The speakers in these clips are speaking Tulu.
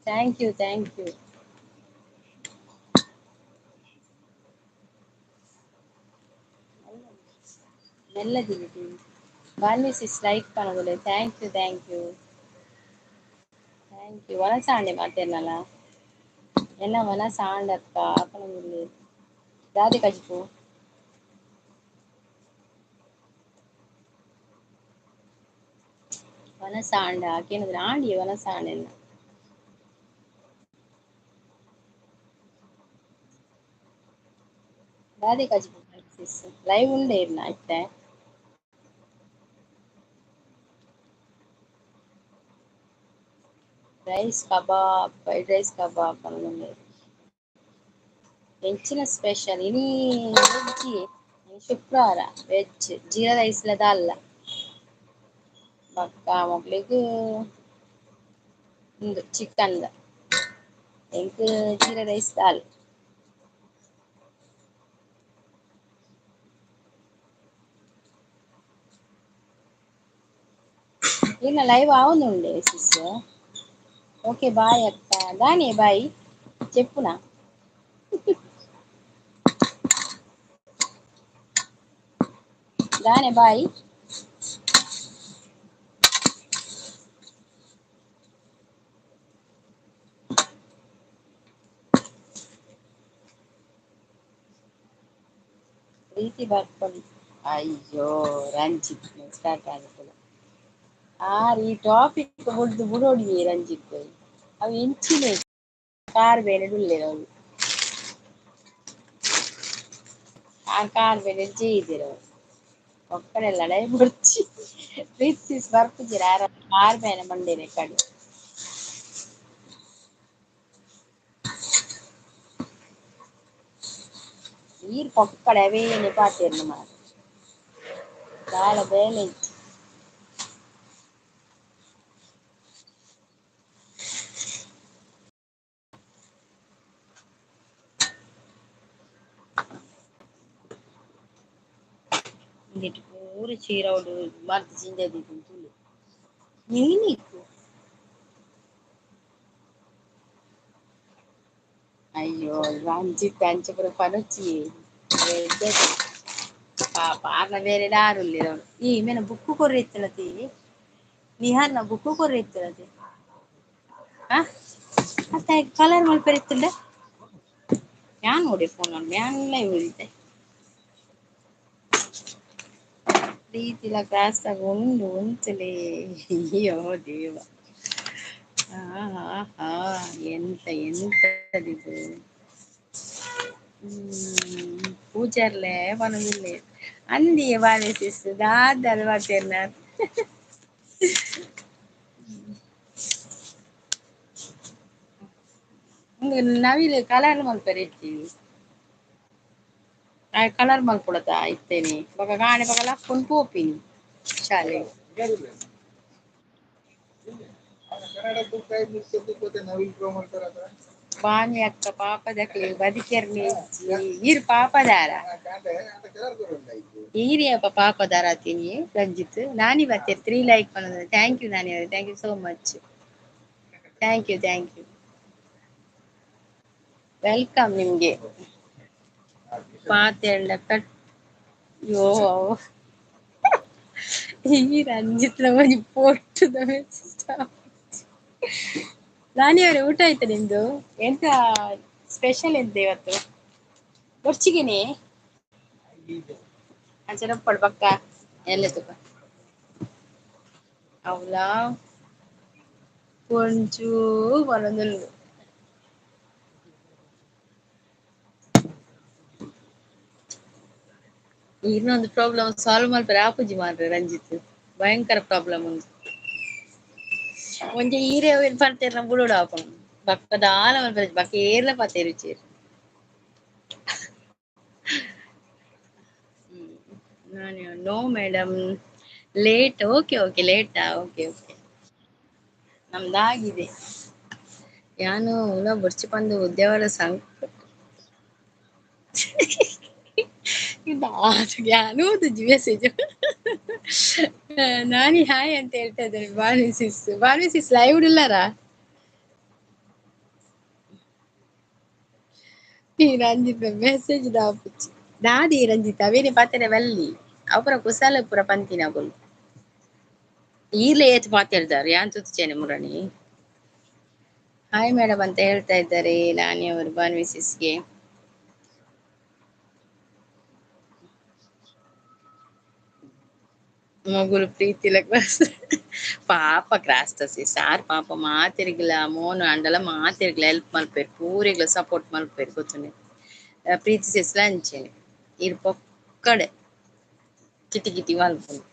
Thank you, thank you. ಮೆಲ್ಲದಿಗೆ ಬಾಲ್ಮಿಸಿಸ್ ಲೈಕ್ ಪನೊಂದುಲ್ಲೆ. Thank you, thank you, thank you. ವನಸಾಂಡೆ ಮಾತೆರ್ನಲ ಎನ್ನ ವನಸಾಂಡಕ್ಕ ಪನೊಂದುಲ್ಲೆ. ದಾದೆ ಕಜಿಪು? ವನಸಾಂಡ ಕೇನಂದ್ರೆ ಆಂಡಿಯೇ ವನಸಾಂಡ ಎನ್ನ. ದಾದೆ ಕಜಿಪು ಸಿಸ್? ಲೈವ್ ಉಂಡೆ ಇರ್ನ ಇತ್ತೆ? Rice kebab, fried rice kebab ಪನೊಂದುಲ್ಲೆರ್. ಎಂಚಿನ ಸ್ಪೆಷಲ್ ಇನಿ? ವೆಜ್. ಶುಕ್ರವಾರ ವೆಜ್, ಜೀರಾ ರೈಸ್ ಲ ದಾಲ್ಲ. ಬೊಕ್ಕ ಮೊಕ್ಲೆಗ್ ಉಂದು ಚಿಕನ್ ದ, ಎಂಕ್ ಜೀರಾ ರೈಸ್ ದಾಲ್. ಇನ್ನ ಲೈವ್ ಆವೊಂದುಂಡೆ ಸಿಸ್. ಓಕೆ ಬಾಯ್ ಅಕ್ಕ. ದಾನೆ ಬಾಯ್ ಚೆಪ್ಪುನಾ? ದಾನೆ ಬಾಯ್? ಪ್ರೀತಿ ಬರ್ಪುಂಡು. ಅಯ್ಯೋ ರಂಜಿತ್ ಸ್ಟಾರ್ಟ್ ಆಗುತ್ತಲ್ಲ. ಆರ್ ಈ ಟಾಪಿಕ್ ಬುಡ್ದು ಬುಡೋಡಿಯೇ ರಂಜಿತ್. ಅವು ಎಂಚಿನೆ ಕಾರ್ ಬೇಲೆ ಉಲ್ಲೆರ್ ಅವು. ಆರ್ ಕಾರ್ ಬೇಲೆ ಜೈದೆರ್ ಅವು. ಒಕ್ಕಡೆ ಲಡಾಯಿ ಬೊರ್ಚಿ. ಪ್ರೀತಿ ಬರ್ಪುಜೆರ್ ಆರ್ ಕಾರ್ ಬೇನೆ ಮಂಡೆನೆ ಕಡೆ. ಈರ್ ಪೊಕ್ಕಡೆ ಅವೇನೆ ಪಾತೆರ್ನ ಮಾರ್ರೆ. ದಾಲ ಬೇಲೆ ಇಜ್ಜಿ. ಇಂದೆಟ್ ಪೂರ ಚೀರವುಡು ಮರ್ದ್ ಜಿಂಜ ದೀಪುನ ತೂಲೆ. ಮಿನಿಕ್ ಅಯ್ಯೋ ರಂಜಿತ್ ಅಂಚ ಪೂರ ಪನೊಚ್ಚಿಯೇ. ಎಡ್ಡೆ ಪಾಪ ಆರ್ನ ಬೇರೆ ದಾರುಲ್ಲೆರ್ ಅವ್ಲು. ಈ ಮೇನ ಬುಕ್ಕು ಕೊರ್ರೆ ಇತ್ತಲತಿ, ನಿಹಾರ್ನ ಬುಕ್ಕು ಕೊರ್ರೆ ಇತ್ತಲತಿ. ಆ ಅತ್ತ ಕಲರ್ ಮಲ್ಪೆರೆ ಇತ್ತುಂಡ ಯಾನ್ ಓಡೆ ಫೋನ್ ಯಾನ್ ಲೈವ್ ಇತ್ತೆ. ಪ್ರೀತಿಲ ಕ್ಲಾಸ್ ಉಂಡು ಉಂತುಲೇ. ಅಯ್ಯೋ ದೇವ, ಹಾ ಹಾ ಹಾ, ಎಂತ ಎಂತದಿದು? ಪೂಜಾರ್ಲೆ ಪನೊಂದುಲ್ಲೆ. ಅಂದಿಯೇ ಬಾಲೆ ಸಿಸ್ ದಾದ ಪಾತೆರ್ನ? ಉಂದು ನವಿಲು ಕಲರ್ ಮಲ್ಪೆರೆ ಇಜ್ಜಿ. ಆಯೆ ಕಲರ್ ಮಲ್ಪೊಡತ ಇತ್ತೇನೆ. ಬೊಕ ಕಾಂಡೆ ಬೊಕ ಲಕ್ಕೊಂದು ಪೋಪಿನಿ ಶಾಲೆಗ್. ಬಾನಿ ಅಕ್ಕ ಪಾಪದಕ್ಲೆಗ್ ಬದಿಕೆರ್ನೆ ಇಜ್ಜಿ. ಈರ್ ಪಾಪದಾರ? ಈರ್ ಏಪ ಪಾಪದಾರ ಆತಿನಿ ರಂಜಿತ್? ನಾನಿ ಬತ್ತೆರ್ 3 ಲೈಕ್ ಪನೊಂದು. Thank you ನಾನಿ ಅವರೇ, thank you so much. Thank you, thank you. Welcome ನಿಮ್ಗೆ. ಪಾತೆರ್ಂಡ ಕಟ್. ಯೋ ಈ ರಂಜಿತ್ಲ ಒಂಜಿ ಪೊಟ್ಟುದ ಮೆಸೇಜ್. ನಾನಿ ಅವರೇ ಊಟ ಆಯ್ತಾ ನಿಮ್ದು? ಎಂತ ಸ್ಪೆಷಲ್ ಎಂತ ಇವತ್ತು? ಬೊರ್ಚಿಗೆನೆ ಅಂಚನೆ ಪಕ್ಕ ಎಲ್ಲ ತುಕ ಅವ್ಲಾ ಪೊಂಚು ಪನೊಂದುಲ್ಲು. ಇನ್ನೊಂದು ಪ್ರಾಬ್ಲಮ್ ಸಾಲ್ವ್ ಮಲ್ಪೆರೆ ಆಪುಜಿ ಮಾರ್ರೆ ರಂಜಿತ್, ಭಯಂಕರ ಪ್ರಾಬ್ಲಮ್ ಉಂದು. ಒಂಜಿ ಈರೆ ಅವೇನ್ ಪಂತೆರ್ನ ಬುಡೋಡು ಆಪುಂಡು. ಬೊಕ್ಕ ದಾಲ ಮಲ್ಪೆರೆ ಬೊಕ್ಕ ಏರ್ಲ ಪಾತೆರುಜೆರ್. ನಾನು no madam late. Okay okay ಲೇಟಾ? Okay okay ನಮ್ದಾಗಿದೆ. ಯಾನು ಉಲ ಬೊರ್ಚಿ ಪಂದ್ ಉದ್ಯಾವರ ಸಂಕ ಯಾನು ಓದುಜಿ ಮೆಸೇಜ್. ನಾನಿ ಹಾಯ್ ಅಂತ ಹೇಳ್ತಾ ಇದ್ದೇನೆ. ಬಾನಿ ಸಿಸ್, ಬಾನಿ ಸಿಸ್ ಲೈವ್ ಉಲ್ಲಾರಾ? ಈ ರಂಜಿತ್ ಮೆಸೇಜ್ ದಾಪುಜಿ ದಾದಿ ರಂಜಿತ್ ಅವೇನೆ ಪಾತೆರ ಬಲ್ಲಿ ಅವು ಕುಸಾಲ ಪೂರ ಪಂತಿನಕುಲು ಈರ್ಲೆ ಏತ್ ಪಾತೆರ್ದಾರ್ ಯಾನ್ ತುತ್ತುಚೇನೆ ಮುರಣಿ. ಹಾಯ್ ಮೇಡಮ್ ಅಂತ ಹೇಳ್ತಾ ಇದ್ದಾರೆ ನಾನಿ ಅವರು ಭಾನ್ವಿ ಸಿಸ್ಗೆ. ಮಗುಲು ಪ್ರೀತಿಲ ಕ್ರಾಸ್ ಪಾಪ ಕ್ರಾಸ್ತಸಿ ಸಾರ್ ಪಾಪ ಮಾತೆರಿಗ್ಲ ಮೋನು ಅಂಡಲ ಮಾತೆರಿಗ್ಲ ಹೆಲ್ಪ್ ಮಲ್ಪೇರು ಪೂರೆಗ್ಲ ಸಪೋರ್ಟ್ ಮಲ್ಪೇರು ಗೊತ್ತುಂಡೆ. ಪ್ರೀತಿ ಸಿಸ್ಲ ಅಂಚೆನೆ ಇರ್ ಪೊಕ್ಕಡೆ ಕಿಟಿ ಕಿಟಿ ಮಲ್ಪುನು.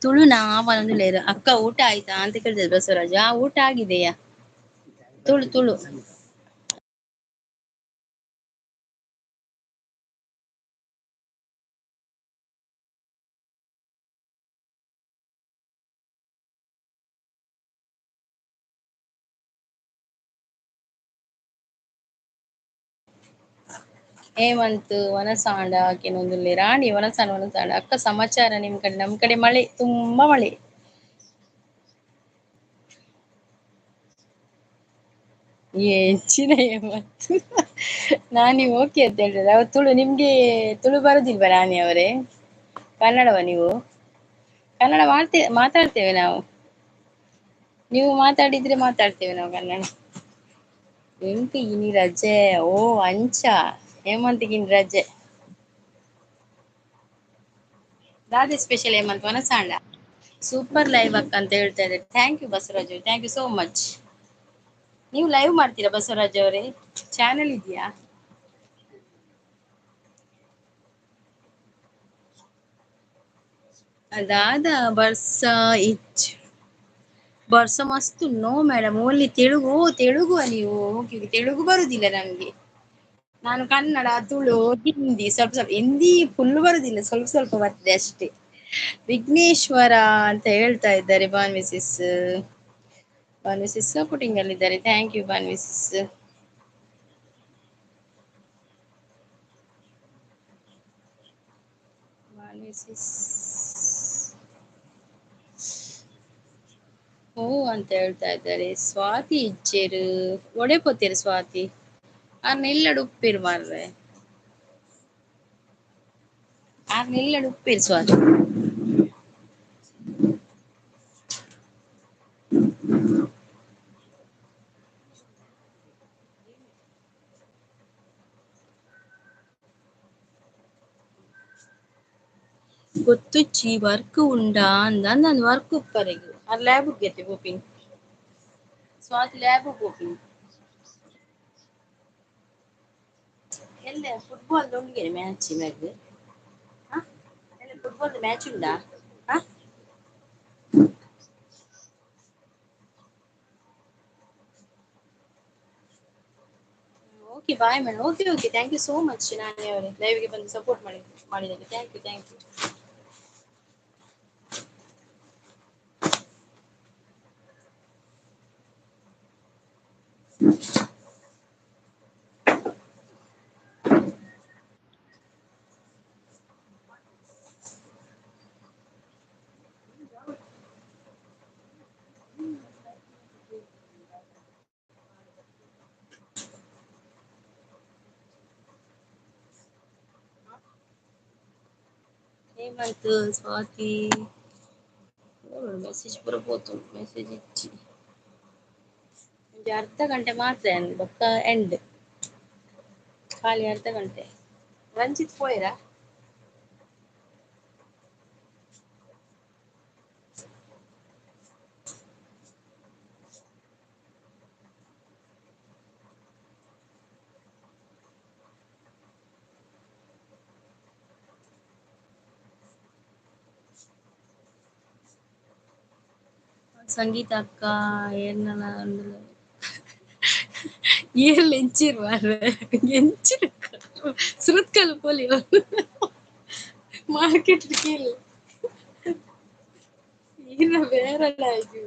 ತುಳು ನಾವೊಂದು ಅಕ್ಕ ಊಟ ಆಯ್ತಾ ಅಂತ ಕೇಳ್ತದೆ ಬಸವರಾಜ್. ಆ ಊಟ ಆಗಿದೆಯಾ? ತುಳು ತುಳು ಹೇಮಂತ್ ವನಸಾಂಡ ಕೆಲವೊಂದು ರಾಣಿ ವನಸಾಂಡ ವನಸಾಂಡ. ಅಕ್ಕ ಸಮಾಚಾರ ನಿಮ್ ಕಡೆ? ನಮ್ ಕಡೆ ಮಳೆ, ತುಂಬಾ ಮಳೆ. ಹೆಚ್ಚಿನ ಹೇಮಂತ್ ನಾನಿ ಓಕೆ ಅಂತ ಹೇಳ್ತದೆ. ಅವ್ರು ತುಳು, ನಿಮ್ಗೆ ತುಳು ಬರುದಿಲ್ವಾ ರಾಣಿ ಅವರೇ? ಕನ್ನಡವ ನೀವು? ಕನ್ನಡ ಮಾತಾಡ್ತೇವೆ ನಾವು. ನೀವು ಮಾತಾಡಿದ್ರೆ ಮಾತಾಡ್ತೇವೆ ನಾವು ಕನ್ನಡ. ಎಂತ ಇನಿ ರಜೆ? ಓ ಅಂಚ ಹೇಮಂತ್ಗಿನ್ ರಜೆ. ದಾದೆ ಸ್ಪೆಷಲ್ ಹೇಮಂತ್ ವನಸಾಂಡ? ಸೂಪರ್ ಲೈವ್ ಅಕ್ಕ ಅಂತ ಹೇಳ್ತಾ ಇದ್ದಾರೆ. Thank you Basavaraj, thank you so much. ನೀವು ಲೈವ್ ಮಾಡ್ತೀರಾ ಬಸವರಾಜ್ ಅವರೇ? ಚಾನೆಲ್ ಇದೆಯಾ? ಅದಾದ ಬರ್ಸ ಇಚ್ ಬರ್ಸ ಮಸ್ತ್. No madam, only Telugu. Telugu ನೀವು? ಓಕೆ, ತೆಲುಗು ಬರುದಿಲ್ಲ ನನ್ಗೆ. ನಾನು ಕನ್ನಡ, ತುಳು, ಹಿಂದಿ ಸ್ವಲ್ಪ ಸ್ವಲ್ಪ. ಹಿಂದಿ ಫುಲ್ ಬರುದಿಲ್ಲ, ಸ್ವಲ್ಪ ಸ್ವಲ್ಪ ಬರ್ತದೆ ಅಷ್ಟೇ. ವಿಘ್ನೇಶ್ವರ ಅಂತ ಹೇಳ್ತಾ ಇದ್ದಾರೆ Bhanvi sis. Bhanvi sis supporting ಅಲ್ಲಿದ್ದಾರೆ. Thank you Bhanvi sis. Bhanvi sis ಹೂ ಅಂತ ಹೇಳ್ತಾ ಇದ್ದಾರೆ. ಸ್ವಾತಿ ಇಜ್ಜೇರು ಒಡೆ ಪೋತೀರಿ ಸ್ವಾತಿ? ಆರ್ ನಿಲ್ಲಡು ಉಪ್ಪಿರು ಮಾರ್ರೆ, ಆರ್ ನಿಲ್ಲಡು ಉಪ್ಪಿರು ಸ್ವಾತಿ. ಗೊತ್ತುಚ್ಚಿ ವರ್ಕ್ ಉಂಡಾ ಅಂದ ಅಂದ್ ವರ್ಕ್ ಉಪ್ಪರೆಗ್ ಆರ್ ಲ್ಯಾಬ್ ಗೆತ್ತೆ ಪೋಪಿನಿ ಸ್ವಾತಿ, ಲ್ಯಾಬ್ ಪೋಪಿನಿ. ಎಲ್ಲ ಫುಟ್ಬಾಲ್ ಉಂಡಿಗೆ ಮ್ಯಾಚ್ ಮ್ಯಾಗ್? ಎಲ್ಲ ಫುಟ್ಬಾಲ್ ಮ್ಯಾಚ್ ಉಂಡಾ? Okay bye madam. Okay okay, thank you so much ನಾನೇ ಅವರೇ ಲೈವ್ಗೆ ಬಂದು ಸಪೋರ್ಟ್ ಮಾಡಿದ್ದಕ್ಕೆ. Thank you thank you. Hemant Swathi message ಪೂರ ಪೋತು ಮೆಸೇಜ್ ಇಚ್ಚಿ ಒಂಜಿ ಅರ್ಧ ಗಂಟೆ ಮಾತ್ರ ಬೊಕ್ಕ ಎಂಡ್ ಖಾಲಿ ಅರ್ಧ ಗಂಟೆ. ರಂಜಿತ್ ಪೋಯರಾ? ಸಂಗೀತ ಅಕ್ಕ ಏರ್ನಲ ಏರ್ಲ ಎಂಚಿರ್ ಮಾರ್ರೆ ಎಂಚಿರ್ ಸುರತ್ಕಲ್ ಪೋಲಿ ಮಾರ್ಕೆಟ್ ಕೇಳಿ ಈರ್ನ ಬೇರೆಲ್ಲ ಇದು.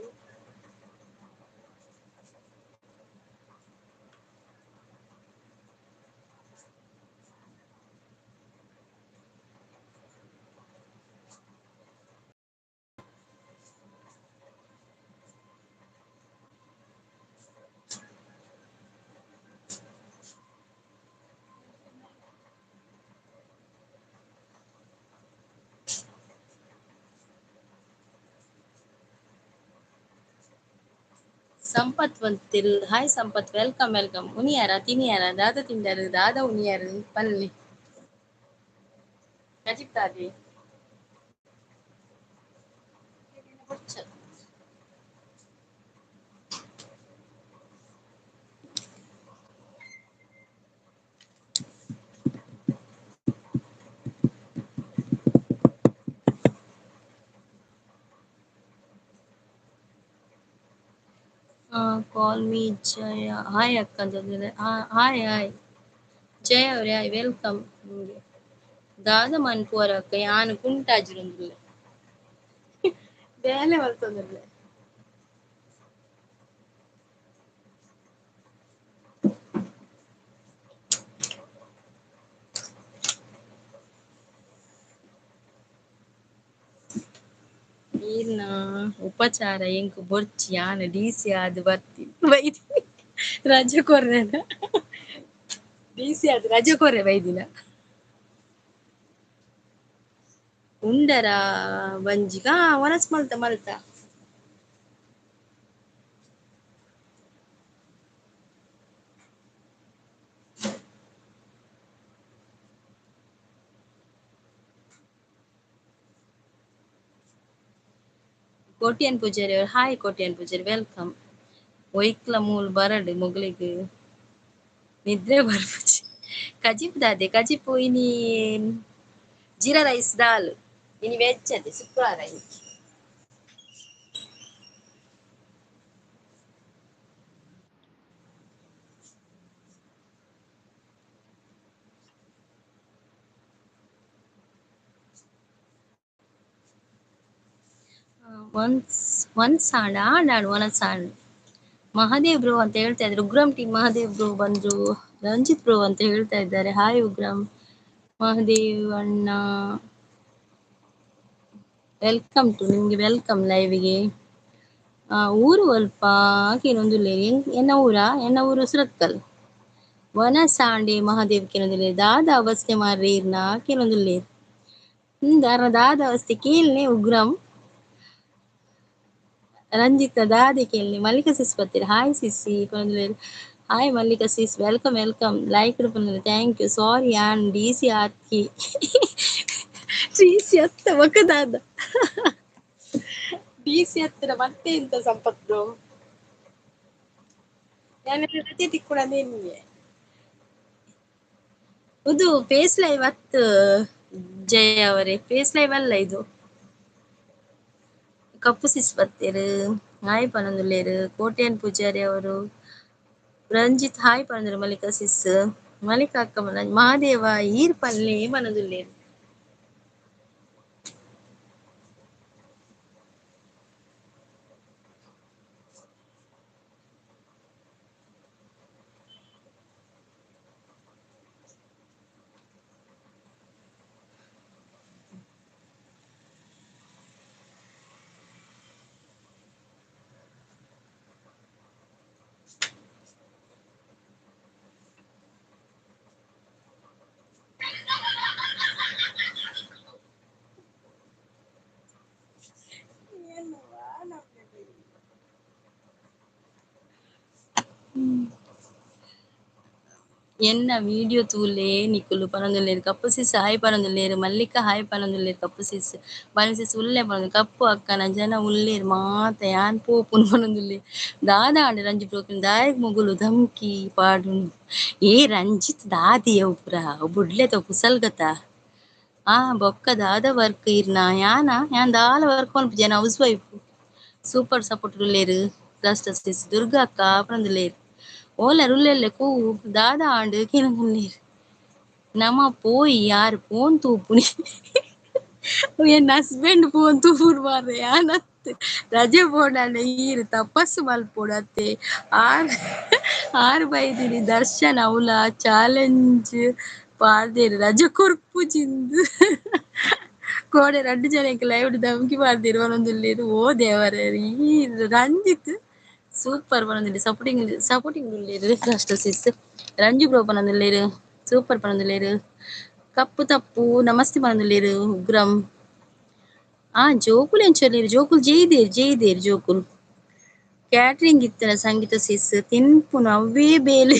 ಸಂಪತ್ ಬಂತಿರು. ಹಾಯ್ ಸಂಪತ್, welcome welcome. ಉನಿಯಾರ ತಿನಿಯಾರ ದಾದ ತಿಂಡಾರು ದಾದ ಉನಿಯಾರು ಪಲ್ಲಿ ಕಜಿಪ್ತಾದೆ. ಕಾಲ್ ಮೀ ಜಯ. ಹಾಯ್ ಅಕ್ಕ ಅಂತಂದ್ರೆ ಹಾಯ್ ಹಾಯ್ ಜಯ ಅವರೇ, ಹಾಯ್ welcome. ನಿಮಗೆ ದಾದ ಮನ್ಪುವರ ಅಕ್ಕ ಯಾನ್ ಕುಂಟಾಜಿರೊಂದುಲ್ಲೆ ಬೇಲೆ ಮಲ್ತೊಂದುಲ್ಲೆ. ಈರ್ನ ಉಪಚಾರ ಎಂಕ್ ಬೊರ್ಚಿ ಯಾನ್ ಡಿ.ಸಿ ಆದ್ ಬರ್ತಿ ಬೈದಿ ರಜೆ ಕೊರ್ರೆನ ಡಿ.ಸಿ ಆದ್ ರಜೆ ಕೊರ್ರೆ ಬೈದಿನ ಉಂಡರ ಬಂಜಿಗ ವನಸ್ ಮಲ್ತ ಮಲ್ತ. ಕೋಟ್ಯಾನ್ ಪೂಜಾರಿ ಅವರು ಹಾಯ್ ಕೋಟ್ಯಾನ್ ಪೂಜಾರಿ welcome. ಒಯ್ಕ್ಲ ಮೂಲ್ ಬರಡ್ ಮೊಗಲಿಗ್ ನಿದ್ರೆ ಬರ್ಪುಜಿ. ಕಜಿಪು ದಾದೆ ಕಜಿಪು ಇನಿ ಜೀರಾ ರೈಸ್ ದಾಲ್ ಇನಿ ವೆಜ್ ಅದೆ ಶುಕ್ರವಾರ ಇನಿ. ಒನ್ಸ್ ಒನ್ಸ್ ಆಂಡ್ ಆಂಡ್ ಒನಸ್ ಆಂಡ್ ಮಹಾದೇವ್ ಬ್ರೋ ಅಂತ ಹೇಳ್ತಾ ಇದ್ದಾರೆ. ಉಗ್ರಂ ಟೀಮ್ ಮಹಾದೇವ್ ಬ್ರೋ ಬಂದ್ರು, ರಂಜಿತ್ ಬ್ರೋ ಅಂತ ಹೇಳ್ತಾ ಇದ್ದಾರೆ. ಹಾಯ್ ಉಗ್ರಂ ಮಹಾದೇವ್ ಅಣ್ಣ, welcome to ನಿಮ್ಗೆ welcome ಲೈವ್ಗೆ. ಊರು ಅಲ್ಪ ಕೇನೊಂದುಲ್ಲೆ ಎನ್ನ ಊರ ಎನ್ನ ಊರು ಸುರತ್ಕಲ್. ವನಸಾಂಡೆ ಮಹಾದೇವ್ ಕೇನೊಂದುಲ್ಲೆ ದಾದ ಅವಸ್ಥೆ ಮಾರ್ರೀರ್ನ ಕೇನೊಂದುಲ್ಲೆ ದಾದ ಅವಸ್ಥೆ ಕೇಳ್ನೆ ಉಗ್ರಂ ರಂಜಿತ ದಾದೆ ಕೇಳ್ನೆ. ಮಲ್ಲಿಕಾ ಸಿಸ್ ಬರ್ತೀರ ಹಾಯ್ ಸಿಸ್ಸಿ ಪನೊಂದುಲ್ಲೆರ್. Hi Mallika sis welcome welcome. Like ಪನೊಂದುಲ್ಲೆರ್ thank you. ಸಾರಿ ಯಾನ್ ಡಿ.ಸಿ ಆತ್ಕಿ ಡಿ.ಸಿ ಅತ್ತ ಬೊಕ ದಾದ ಡಿ.ಸಿ ಹತ್ತಿರ ಮತ್ತೆ ಎಂತ ಸಂಪತ್ ಬ್ರೋ ಯಾನ್ ರಜೆ ತಿಕ್ಕುನ ನಿನ್ಗೆ ಇದು ಫೇಸ್ ಲೈವ್ ಅತ್ ಜಯ ಅವರೇ, ಫೇಸ್ ಲೈವ್ ಅಲ್ಲ ಇದು. ಕಪ್ಪು ಸಿಸ್ ಬತ್ತೇರು ಹಾಯ್ ಪನೊಂದುಲ್ಲೆರ್. ಕೋಟ್ಯಾನ್ ಪೂಜಾರಿ ಅವರು ರಂಜಿತ್ ಹಾಯ್ ಪನೊಂದುಲ್ಲೆರ್. ಮಲ್ಲಿಕಾ ಸಿಸ್ ಮಲ್ಲಿಕಾ ಅಕ್ಕ ಮಹಾದೇವ ಈರ್ ಪಲ್ಲೆ ಪನೊಂದುಲ್ಲೆರ್. ಎನ್ನ ವಿಡಿಯೋ ತೂಲೆ ನಿಕುಲು ಪನೊಂದುಲ್ಲೆರ್. ಕಪ್ಪು ಸಿಸ್ ಹಾಯ್ ಪನೊಂದುಲ್ಲೆರ್. ಮಲ್ಲಿಕಾ ಹಾಯ್ ಪನೊಂದುಲ್ಲೆರ್. ಕಪ್ಪು ಸಿಸ್ ಬನ ಸಿಸ್ ಉಲ್ಲೆ ಪನೊಂದು ಕಪ್ಪು ಅಕ್ಕನ ಜನ ಉಲ್ಲೇರ್ ಮಾತ ಯಾನ್ ಪೋಪುನು ಪನೊಂದುಲ್ಲೆರ್. ದಾದ ಆಂಡ ರಂಜಿ ಬ್ರೋಕನ್ ದಾಯೆಗ್ ಮೊಗುಲು ಧಮ್ಕಿ ಪಾಡುನು. ಏ ರಂಜಿತ್ ದಾದಿಯ ಪುರ ಬುಡ್ಲೆತ ಕುಸಲ್ಗತ ಆ ಬೊಕ್ಕ ದಾದ ವರ್ಕ್ ಇರ್ನ ಯಾನ ಯಾನ್ ದಾಲ ವರ್ಕ್ ಮನ್ಪುಜಿ ಯಾನ್ ಹೌಸ್ ವೈಫ್. ಸೂಪರ್ ಸಪೋರ್ಟ್ ಉಲ್ಲೆರ್. ಕ್ಲಸ್ಟರ್ ಸಿಸ್ ದುರ್ಗಾ ಅಕ್ಕ ಪನೊಂದುಲ್ಲೆರ್. ಓಲರ್ ಉಲ್ಲೆಲ್ಲೆ ಕೂ ದಾದ ಆಂಡ್ ಕೇನೊಂದುಲ್ಲೆರ್. ನಮ ಪೋಯಿ ಯಾರ್ ಫೋನ್ ತೂಪುನಿ. ಎನ್ನ ಹಸ್ಬೆಂಡ್ ಫೋನ್ ತೂಪುನು ಮಾರ್ರೆ ಯಾನತ್ತ್. ರಜೆ ಬೋಡಾಂಡ ಈರ್ ತಪಸ್ಸು ಮಲ್ಪೊಡು ಅತ್ತೆ. ಆರ್ ಆರ್ ಬೈದಿನಿ ದರ್ಶನ ಅವ್ಲ ಚಾಲೆಂಜ್ ಪಾಡ್ದೆರ್ ರಜೆ ಕೊರ್ಪುಜಿಂದ್. ಕೋಡೆ ರಡ್ಡ್ ಜನಕ್ ಲೈವ್ ಧಮ್ಕಿ ಪಾಡ್ದೆರ್ ಪನೊಂದುಲ್ಲೆರ್. ಓ ದೇವರೇ ಈ ರಂಜಿತ್ ಸೂಪರ್ ಪನೊಂದುಲ್ಲೆರ್. ಸಪೋರ್ಟಿಂಗ್ ಸಪೋರ್ಟಿಂಗ್ ಉಲ್ಲೆರ್ ಸಿಸ್. ರಂಜು ಬ್ರೋ ಪನೊಂದುಲ್ಲೆರ್. ಸೂಪರ್ ಪನೊಂದುಲ್ಲೆರ್. ಕಪ್ಪು ತಪ್ಪು ನಮಸ್ತೆ ಪನೊಂದುಲ್ಲೆರ್ ಉಗ್ರಂ. ಆ ಜೋಕುಲು ಎಂಚ ಉಲ್ಲೆರ್ ಜೋಕುಲು ಜೈದೇರ್ ಜೈದೇರ್ ಜೋಕುಲು. ಕ್ಯಾಟ್ರಿಂಗ್ ಇತ್ತಿನ ಸಂಗೀತ ಸಿಸ್ ತಿನ್ಪುನು ಅವ್ವೇ ಬೇಲೆ.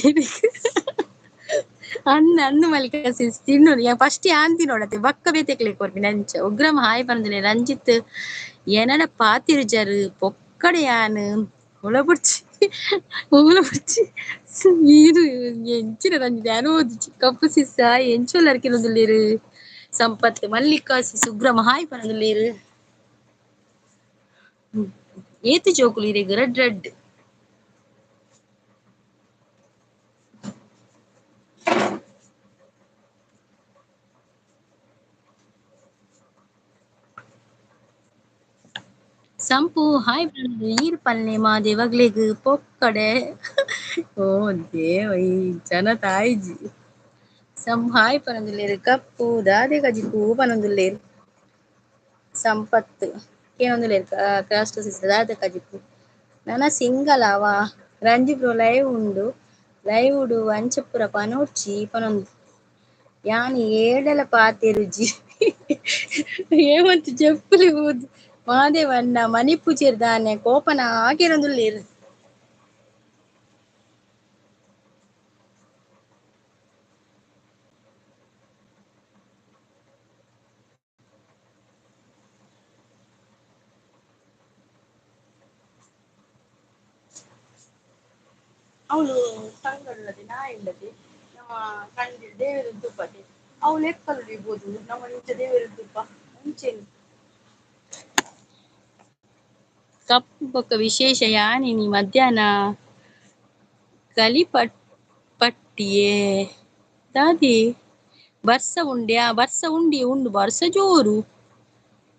ಅಂದ್ ಅಂದ್ ಮಲ್ಲಿಕಾ ಸಿಸ್ ತಿನ್ನೋಡು ಫಸ್ಟ್ ಯಾನ್ ತಿನ್ನೋಡತ್ತೆ ಬೊಕ್ಕ ಬೇತೆಕ್ಲೆ ಕೊರ್ಪಿನ ಅಂಚ. ಉಗ್ರಂ ಹಾಯ್ ಪನೊಂದುಲ್ಲೆ ರಂಜಿತ್ ಎನಡ ಪಾತೆರುಜರ್ ಪೊಕ್ಕಡೆ ಯಾನ್ ಒಳ ಬುಡ್ಚಿ ಒಲ ಬುಡ್ಚಿ ಈರ್ ಎಂಚಿನ ರಂಜಿತ್ ಯಾನ್ ಓದುಜಿ. ಕಪ್ಪು ಸಿಸ್ ಹಾಯ್ ಎಂಚ ಉಲ್ಲರ್ ಕೇನೊಂದುಲ್ಲೆರ್. ಸಂಪತ್ ಮಲ್ಲಿಕಾ ಸಿಸ್ ಉಗ್ರಂ ಹಾಯ್ ಪನೊಂದುಲ್ಲೆರ್. ಏತ್ ಜೋಕುಲು ಇರೆಗ್ ರಡ್ಡ್ ರಡ್ಡ್. ಸಂಪು ಹಾಯ್ ಈರ್ ಪಲ್ಲೆ ಮಾದೇವಗ್ಲೆಗ್ ಪೊಕ್ಕಡೆ. ಓ ದೇವ ಈ ಜನ ತಾಯಿಜಿ. ಸಂಪು ಹಾಯ್ ಪನೊಂದುಲ್ಲೆರ್. ಕಪ್ಪು ದಾದೆ ಕಜಿಪು ಪನೊಂದುಲ್ಲೆರ್. ಸಂಪತ್ ಕೇನೊಂದುಲ್ಲೆರ್ ಕ್ರಾಸ್ಟ್ ಸಿಸ್ ದಾದೆ ಕಜಿಪು. ನನ ಸಿಂಗಲ್ ಅವ ರಂಜಿ ಬ್ರೋ ಲೈವ್ ಉಂಡು. ಲೈವ್ ಡು ಅಂಚ ಪೂರ ಪನೊಡ್ಚಿ ಪನೊಂದು. ಯಾನ್ ಏಡಲ ಪಾತೆರುಜಿ. ಹೇಮಂತ್ ಜೆಪ್ಪುಲಿ ಹೋದು ಮಾದೇವಣ್ಣ ಮಣಿಪುಜೆರ್ ದಾನೆ ಕೋಪನ ಕೇನೊಂದುಲ್ಲೆರ್. ಅವಳು ಸಂಗಡುಳ್ಳದೆ ನಾಯಿಲ್ಲದೆ ನಮ್ಮ ಕಂಡಿ ದೇವೆರ್ ತೂಪತೆ ಅವಳು ಎಕ್ಕಲು ಇರ್ಬೋದು ನಮ್ಮ ಇಂಚ ದೇವೆರ್ ತೂಪ ಅಂಚೆನೆ. ಕಪ್ಪು ಬೊಕ್ಕ ವಿಶೇಷ ಯಾನಿನಿ ಮಧ್ಯಾಹ್ನ ಕಲಿ ಪಟ್ಟಿಯೇ ದಾದಿ ಬರ್ಸ ಉಂಡ್ಯಾ ಬರ್ಸ ಉಂಡಿ ಉಂಡು ಬರ್ಸ ಜೋರು.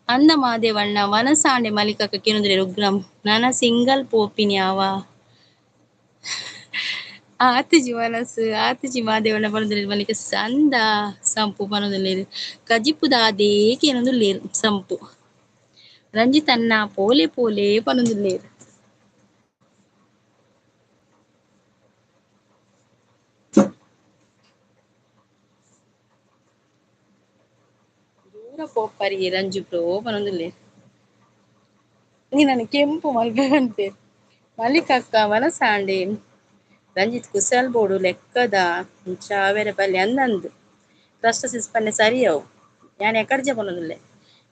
ಅಂದ ಮಾದೇವಣ್ಣ ವನಸಾಂಡೆ ಮಲ್ಲಿಕಕ್ಕ ಕೇನೊಂದುಲ್ಲೆರ್ ಉಗ್ರಂ. ನನ ಸಿಂಗಲ್ ಪೋಪಿನಿ ಅವ. ಆತಿಜಿ ಮನಸ್ಸು ಆತಿಜಿ ಮಾದೇವಣ್ಣ ಪನೊಂದುಲ್ಲೆರ್ ಮಲ್ಲಿಕ ಅಂದ ಸಂಪು ಪನೊಂದುಲ್ಲೆರ್. ಕಜಿಪು ದಾದೆ ಕೇನೊಂದುಲ್ಲೆರ್ ಸಂಪು. ರಂಜಿತ್ ಅಣ್ಣ ಪೋಲೆ ಪೋಲೆ ಪನೊಂದುಲ್ಲೆರ್. ದೂರ ಪೋಪರಿ ರಂಜು ಬ್ರೋ ಪನೊಂದುಲ್ಲೆರ್. ನಿನನ್ ಕೆಂಪು ಮಲ್ಪೆ ಪನ್ಪೆರ್. ಮಲ್ಲಿಕಕ್ಕ ವನಸಾಂಡೆ ರಂಜಿತ್ ಕುಸಲ್ ಬೋಡು ಲೆಕ್ಕದ ಚಾವೆರೆ ಬಲ್ಲಿ ಅಂದಂದ್. ಕಷ್ಟ ಸಿಸ್ ಪನ್ನೆ ಸರಿ ಅವು. ಯಾನ್ ಎಕರ್ಜೆ ಪನೊಂದುಲ್ಲೆ.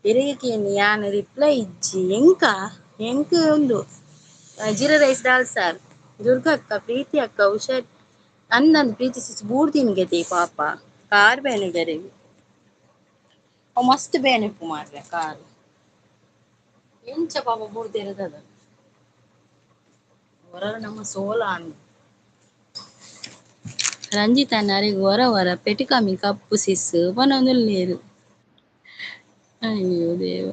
ಇರೆಗ್ ಕೇನಿ ಯಾನ್ ರಿಪ್ಲೈ ಇಜ್ಜಿ ಎಂಕ ಎಂಕ್ ಉಂದು ಜೀರಾ ರೈಸ್ ದಾಲ್ ಸಾರ್. ದುರ್ಗಾ ಅಕ್ಕ ಪ್ರೀತಿ ಅಕ್ಕ ಹುಷಾರ್ ಅಂದಂದ್ ಪ್ರೀತಿ ಸಿಸ್ ಬೂರ್ದಿನ್ಗೆತೆ ಪಾಪ ಕಾರ್ ಬೇನೆ ಬೇರೆಗ್. ಅವು ಮಸ್ತ್ ಬೇನೆ ಉಪ್ಪು ಮಾರ್ರೆ ಕಾರ್. ಎಂಚ ಪಾಪ ಬೂರ್ದೆರ್ ದಾದ. ಹೊರ ನಮ್ಮ ಸೋಲ ಆಂಡ್. ರಂಜಿತ್ ಅಣ್ಣ ಅರೆಗ್ ಒರ ಒರ ಪೆಟಿಕಮ್ಮಿ ಕಪ್ಪು ಸಿಸ್ ಪನೊಂದುಲ್ಲೆರ್. ಅಯ್ಯೋ ದೇವ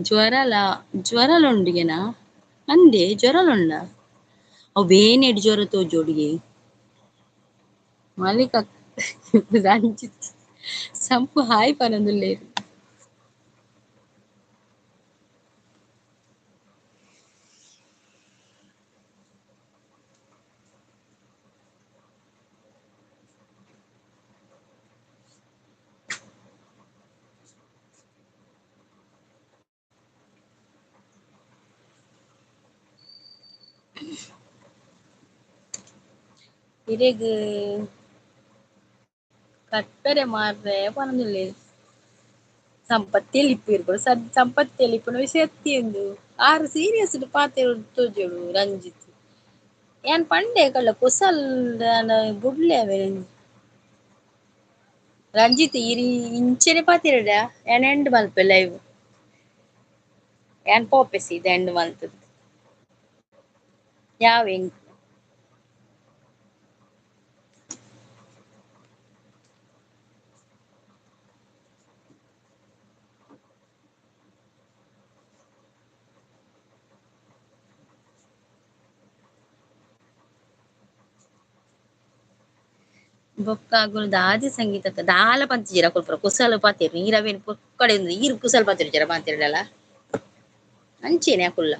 ಜ್ವರಲ ಜ್ವರಲ ಉಂಡುಗೆನಾ ಅಂದೆ ಜ್ವರಲ ಉಂಡ ಅವು ಬೇನೆಡ್ ಜ್ವರ ತೋಜೋಡುಗೆ. ಮಲ್ಲಿಕ ರಂಜಿತ್ ಸಂಪು ಹಾಯ್ ಪನೊಂದುಲ್ಲೆರ್. ಇರೆಗ್ ಕಟ್ಟರೆ ಮಾರ್ರೆ ಪನೊಂದುಲ್ಲೆರ್. ಸಂಪತ್ ತೆಲಿಪುವೆರ್ ಪೂರ ಸಂಪತ್ ತೆಲಿಪುನ ವಿಷಯ ಅತ್ತಿ ಆರ್ ಸೀರಿಯಸ್ ಪಾತೆರೊಡು ತೋಜೋಡು ರಂಜಿತ್. ಯಾನ್ ಪಂಡೆ ಕಳ್ಳ ಕುಸಲ್ ಬುಡ್ಲೆ ಅವೆನ್. ರಂಜಿತ್ ಈರ್ ಇಂಚೆನೆ ಪಾತೆರಡ ಯಾನ್ ಎಂಡ್ ಮಲ್ಪೆ ಲೈವ್. ಯಾನ್ ಪೋಪೆ ಸೀದಾ ಎಂಡ್ ಮಲ್ತುದು. ಯಾವ್ ಎಂಕ್. ಬೊಕ್ಕ ಅಗುಲು ದಾದಿ ಸಂಗೀತಕ್ಕ ದಾಲ ಪಂತಿಜೆರ್ ಅಕುಲು ಪೂರ ಕುಸಲ್ ಪಾತೆರ್ ಈರ್ ಅವೇನ್ ಪೊಕ್ಕಡೆ ಈರ್ ಕುಸಲ್ ಪಾತೆರುಜರ ಮಾತೆರ್ಡಲ ಅಂಚೆನೆ ಅಕುಲ್ಲ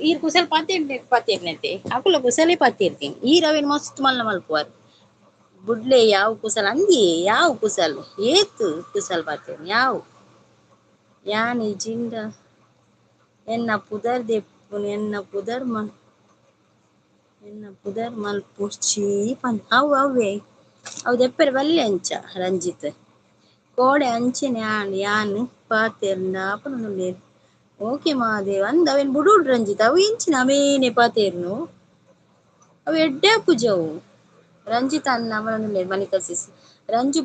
ಈರ್ ಕುಸಲ್ ಪಾತೆರ್ ಪಾತೆರ್ನತೆ ಅಕುಲ ಕುಸಲೇ ಪಾತೆರ್ತೀನಿ ಈರ್ ಅವೇನ್ ಮಸ್ತ್ ಮಲ್ಲ ಮಲ್ಪುವರ್ ಬುಡ್ಲೆ ಯಾವ ಕುಸಲ್ ಅಂದಿಯೇ ಯಾವ ಕುಸಲ್ ಏತ್ ಕುಸಲ್ ಪಾತೆರ್ ಯಾವು ಯಾನ್ ಇಜಿಂಡ ಎನ್ನ ಪುದರ್ ದೆಪ್ಪುನು ಎನ್ನ ಪುದರ್ ಎನ್ನ ಪುದರ್ ಮಲ್ಪೊಡ್ಚಿ ಪನ್ ಅವು ಅವ್ವೆ ಅವು ದೆಪ್ಪರೆ ಬಲ್ಲೆ ಅಂಚ ರಂಜಿತ್ ಕೋಡೆ ಅಂಚೆನೆ ಆಂಡ್ ಯಾನ್ ಪಾತೆರ್ಂಡ ಪನೊಂದುಲ್ಲೆರ್ ಓಕೆ ಮಹಾದೇವ್ ಅಂದ್ ಅವೇನ್ ಬುಡೋಡು ರಂಜಿತ್ ಅವು ಎಂಚಿನ ಅವೇನೆ ಪಾತೆರ್ನು ಅವು ಎಡ್ಡೆ ಆಪುಜಿ ಅವು ರಂಜಿತ್ ಅಣ್ಣ ಪನೊಂದುಲ್ಲೆರ್ ಮನಿಕಾ ಸಿಸ್ ರಂಜು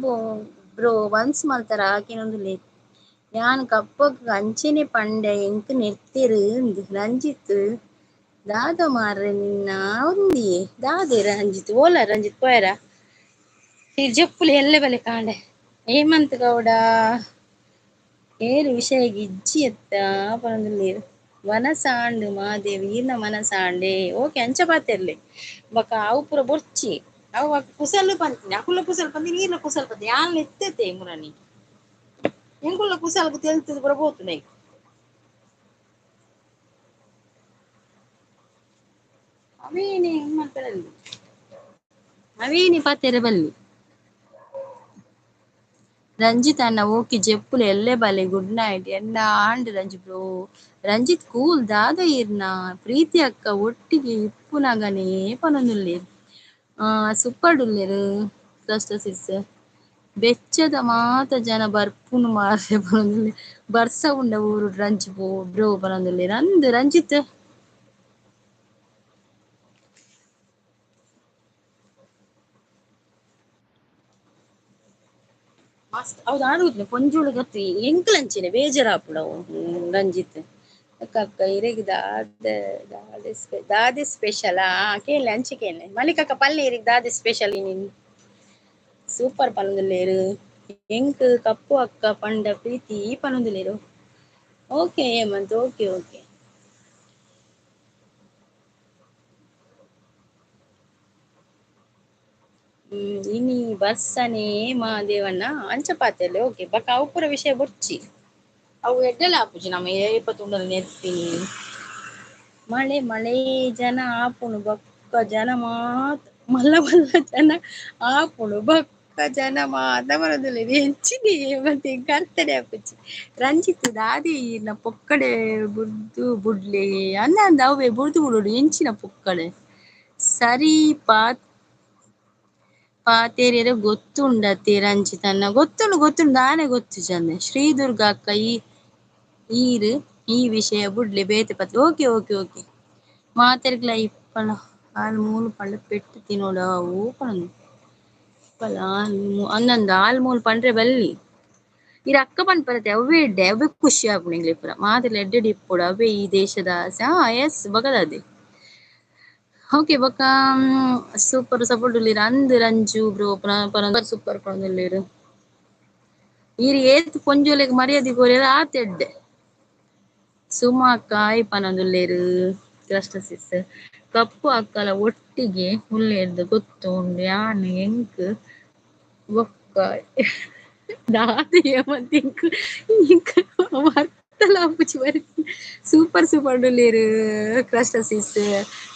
ಬ್ರೋ ಒನ್ಸ್ ಮಲ್ತಾರ ಕೇನೊಂದುಲ್ಲೆರ್ ಯಾನ್ ಕಪ್ಪಗ್ ಅಂಚೆನೆ ಪಂಡೆ ಎಂಕ್ ನೆರ್ತೆರ್ ಅಂದ್ ರಂಜಿತ್ ದಾದ ಮಾರ್ರೆ ನಿನ್ನ ಒಂದಿಯೇ ದಾದೆ ರಂಜಿತ್ ಓಲ ರಂಜಿತ್ ಪೋಯರ ಈ ಜಪ್ಪುಲಿ ಎಲ್ಲೆ ಬಲೆ ಕಾಂಡೆ ಹೇಮಂತ್ ಗೌಡ ಏರು ವಿಷಯಗ್ ಇಜ್ಜಿ ಅತ್ತ ಪನೊಂದುಲ್ಲೆರ್ ವನಸಾಂಡ್ ಮಾದೇವಿ ಈರ್ನ ಮನಸಾಂಡೆ ಓಕೆ ಅಂಚ ಪಾತೆರ್ಲೆ ಬೊಕ ಅವು ಪೂರ ಬೊರ್ಚಿ ಅವು ಕುಸಲ್ ಪಂತಿನಿ ಅಕುಲ ಕುಸಲ್ ಪಂತಿನಿ ಈರ್ನ ಕುಸಲ್ ಪಂತಿನಿ ಯಾನ್ ಎತ್ತತೆ ಮುರನಿ ಎಂಕುಲ್ಲ ಕುಸಲ್ಗ್ ತೆಲ್ತುದು ಪೂರ ಪೋತುಂಡು ಅವೇನೆ ಮಲ್ಪೆರಲ್ಲಿ ಅವೇನೆ ಪಾತೆರೆ ಬಲ್ಲಿ ರಂಜಿತ್ ಅಣ್ಣ ಓಕೆ ಜೆಪ್ಪುಲೆ ಎಲ್ಲೆ ಬಲೆ ಗುಡ್ ನೈಟ್ ಎನ್ನ ಆಂಡ್ ರಂಜಿ ಬ್ರೋ ರಂಜಿತ್ ಕೂಲ್ ದಾದ ಈರ್ನ ಪ್ರೀತಿ ಅಕ್ಕ ಒಟ್ಟಿಗೆ ಇಪ್ಪುನಗನೇ ಪನೊಂದುಲ್ಲೆರ್ ಸೂಪರ್ ಉಲ್ಲೆರ್ ಕ್ಲಸ್ಟರ್ ಸಿಸ್ ಬೆಚ್ಚದ ಮಾತ ಜನ ಬರ್ಪುನು ಮಾರ್ರೆ ಪನೊಂದುಲ್ಲೆರ್ ಬರ್ಸ ಉಂಡ ಊರು ರಂಜಿ ಬ್ರೋ ಪನೊಂದುಲ್ಲೆರ್ ಅಂದ್ ರಂಜಿತ್ ಮಸ್ತ್ ಹೌದು ಆಡುವುದಿಲ್ಲ ಪೊಂಜೋಳು ಗತಿ ಎಂಕ್ಲಂಚಿನ ಬೇಜಾರಾಪುಂಡು ಅವು ರಂಜಿತ್ ಅಕ್ಕ ಅಕ್ಕ ಇರೆಗ್ ದಾದೆ ದಾದೆ ದಾದೆ ಸ್ಪೆಷಲ್ ಆ ಕೇನ್ಲೆ ಅಂಚೆ ಕೇನ್ಲೆ ಮಲ್ಲಿಕಕ್ಕ ಪಲ್ಲೆ ಇರೆಗ್ ದಾದೆ ಸ್ಪೆಷಲ್ ಇನಿ ಸೂಪರ್ ಪನೊಂದುಲ್ಲೆರ್ ಎಂಕ್ ಕಪ್ಪು ಅಕ್ಕ ಪಂಡ ಪ್ರೀತಿ ಪನೊಂದುಲ್ಲೆರ್ ಓಕೆ ಹೇಮಂತ್ ಓಕೆ ಓಕೆ ಇನಿ ಬರ್ಸನೆ ಮಾದೇವಣ್ಣ ಅಂಚ ಪಾತೆರ್ಲೆ ಓಕೆ ಬೊಕ ಅವು ಪೂರ ವಿಷಯ ಬೊರ್ಚಿ ಅವು ಎಡ್ಡೆಲ ಆಪುಜಿ ನಮ ಏಪ ತೂಂಡಲ ನೆರ್ಪಿನಿ ಮಳೆ ಮಳೆ ಜನ ಆಪುಂಡು ಬೊಕ್ಕ ಜನ ಮಾತ ಮಲ್ಲ ಮಲ್ಲ ಜನ ಆಪುಂಡು ಬೊಕ್ಕ ಜನ ಮಾತ ಬರೋದಿಲ್ಲ ಎಂಚಿನಿ ಮತ್ತೆ ಕರ್ತನೆ ಆಪುಜಿ ರಂಜಿತ್ ದಾದೆ ಈರ್ನ ಪೊಕ್ಕಡೆ ಬುಡ್ದು ಬುಡ್ಲೆ ಅಂದ ಅಂದ ಅವೇ ಬುಡ್ದು ಬುಡೋಡು ಎಂಚಿನ ಪೊಕ್ಕಡೆ ಸರಿ ಪಾತೆರ್ಯರೆ ಗೊತ್ತುಂಡತ್ತೆ ರಂಜಿತಣ್ಣ ಗೊತ್ತುಂಡು ಗೊತ್ತುಂಡು ದಾನೆ ಗೊತ್ತು ಚಂದ ಶ್ರೀ ದುರ್ಗಾ ಅಕ್ಕ ಈ ಈರ್ ಈ ವಿಷಯ ಬುಡ್ಲೆ ಬೇತೆ ಪತ್ರೆ ಓಕೆ ಓಕೆ ಓಕೆ ಮಾತೆರ್ಗ್ಲ ಇಪ್ಪಲ ಆಲ್ ಮೂಲು ಪಂಡ ಪೆಟ್ಟು ತಿನೋಡ ಅವು ಪನೊಂದು ಇಪ್ಪಲ ಅಂದಂದ ಆಲ್ ಮೂಲು ಪಂಡ್ರೆ ಬಲ್ಲಿ ಈರ್ ಅಕ್ಕ ಪನ್ಪರತೆ ಅವೇ ಎಡ್ಡೆ ಅವೇ ಖುಷಿ ಆಪುಂಡು ಎಂಕ್ಲೆ ಪೂರ ಮಾತೆರ್ಲ ಎಡ್ಡೆಡ್ ಇಪ್ಪೊಡು ಅವೇ ಈ ದೇಶದ ಆಸೆ ಹಾ ಎಸ್ ಬಗದಾದೆ ಓಕೆ ಬೊಕ ಸೂಪರ್ ಸಪೋರ್ಟ್ ಉಲ್ಲೆರ್ ಅಂದ್ ರಂಜು ಬ್ರೋ ಸೂಪರ್ ಪನೊಂದುಲ್ಲೆರ್ ಈರ್ ಏತ್ ಪೊಂಜೋಲೆಗ್ ಮರ್ಯಾದೆ ಕೊರಿಯೆರ್ ಆತ್ ಎಡ್ಡೆ ಸುಮಾ ಕಾಯ್ ಪನೊಂದುಲ್ಲೆರ್ ಕ್ರಷ್ಟ ಸಿಸ್ ಕಪ್ಪು ಅಕ್ಕಲ ಒಟ್ಟಿಗೆ ಉಲ್ಲೆರ್ದ್ ಗೊತ್ತುಂಡು ಯಾನ್ ಎಂಕ್ ಬೊಕ್ಕ ದಾದ ಏಮಂತ ಎಂಕ್ ಎಂಕ್ ಅರ್ಥಲ ಆಪುಜಿ ಸೂಪರ್ ಸೂಪರ್ ಉಲ್ಲೆರ್ ಕ್ರಷ್ಟ ಸಿಸ್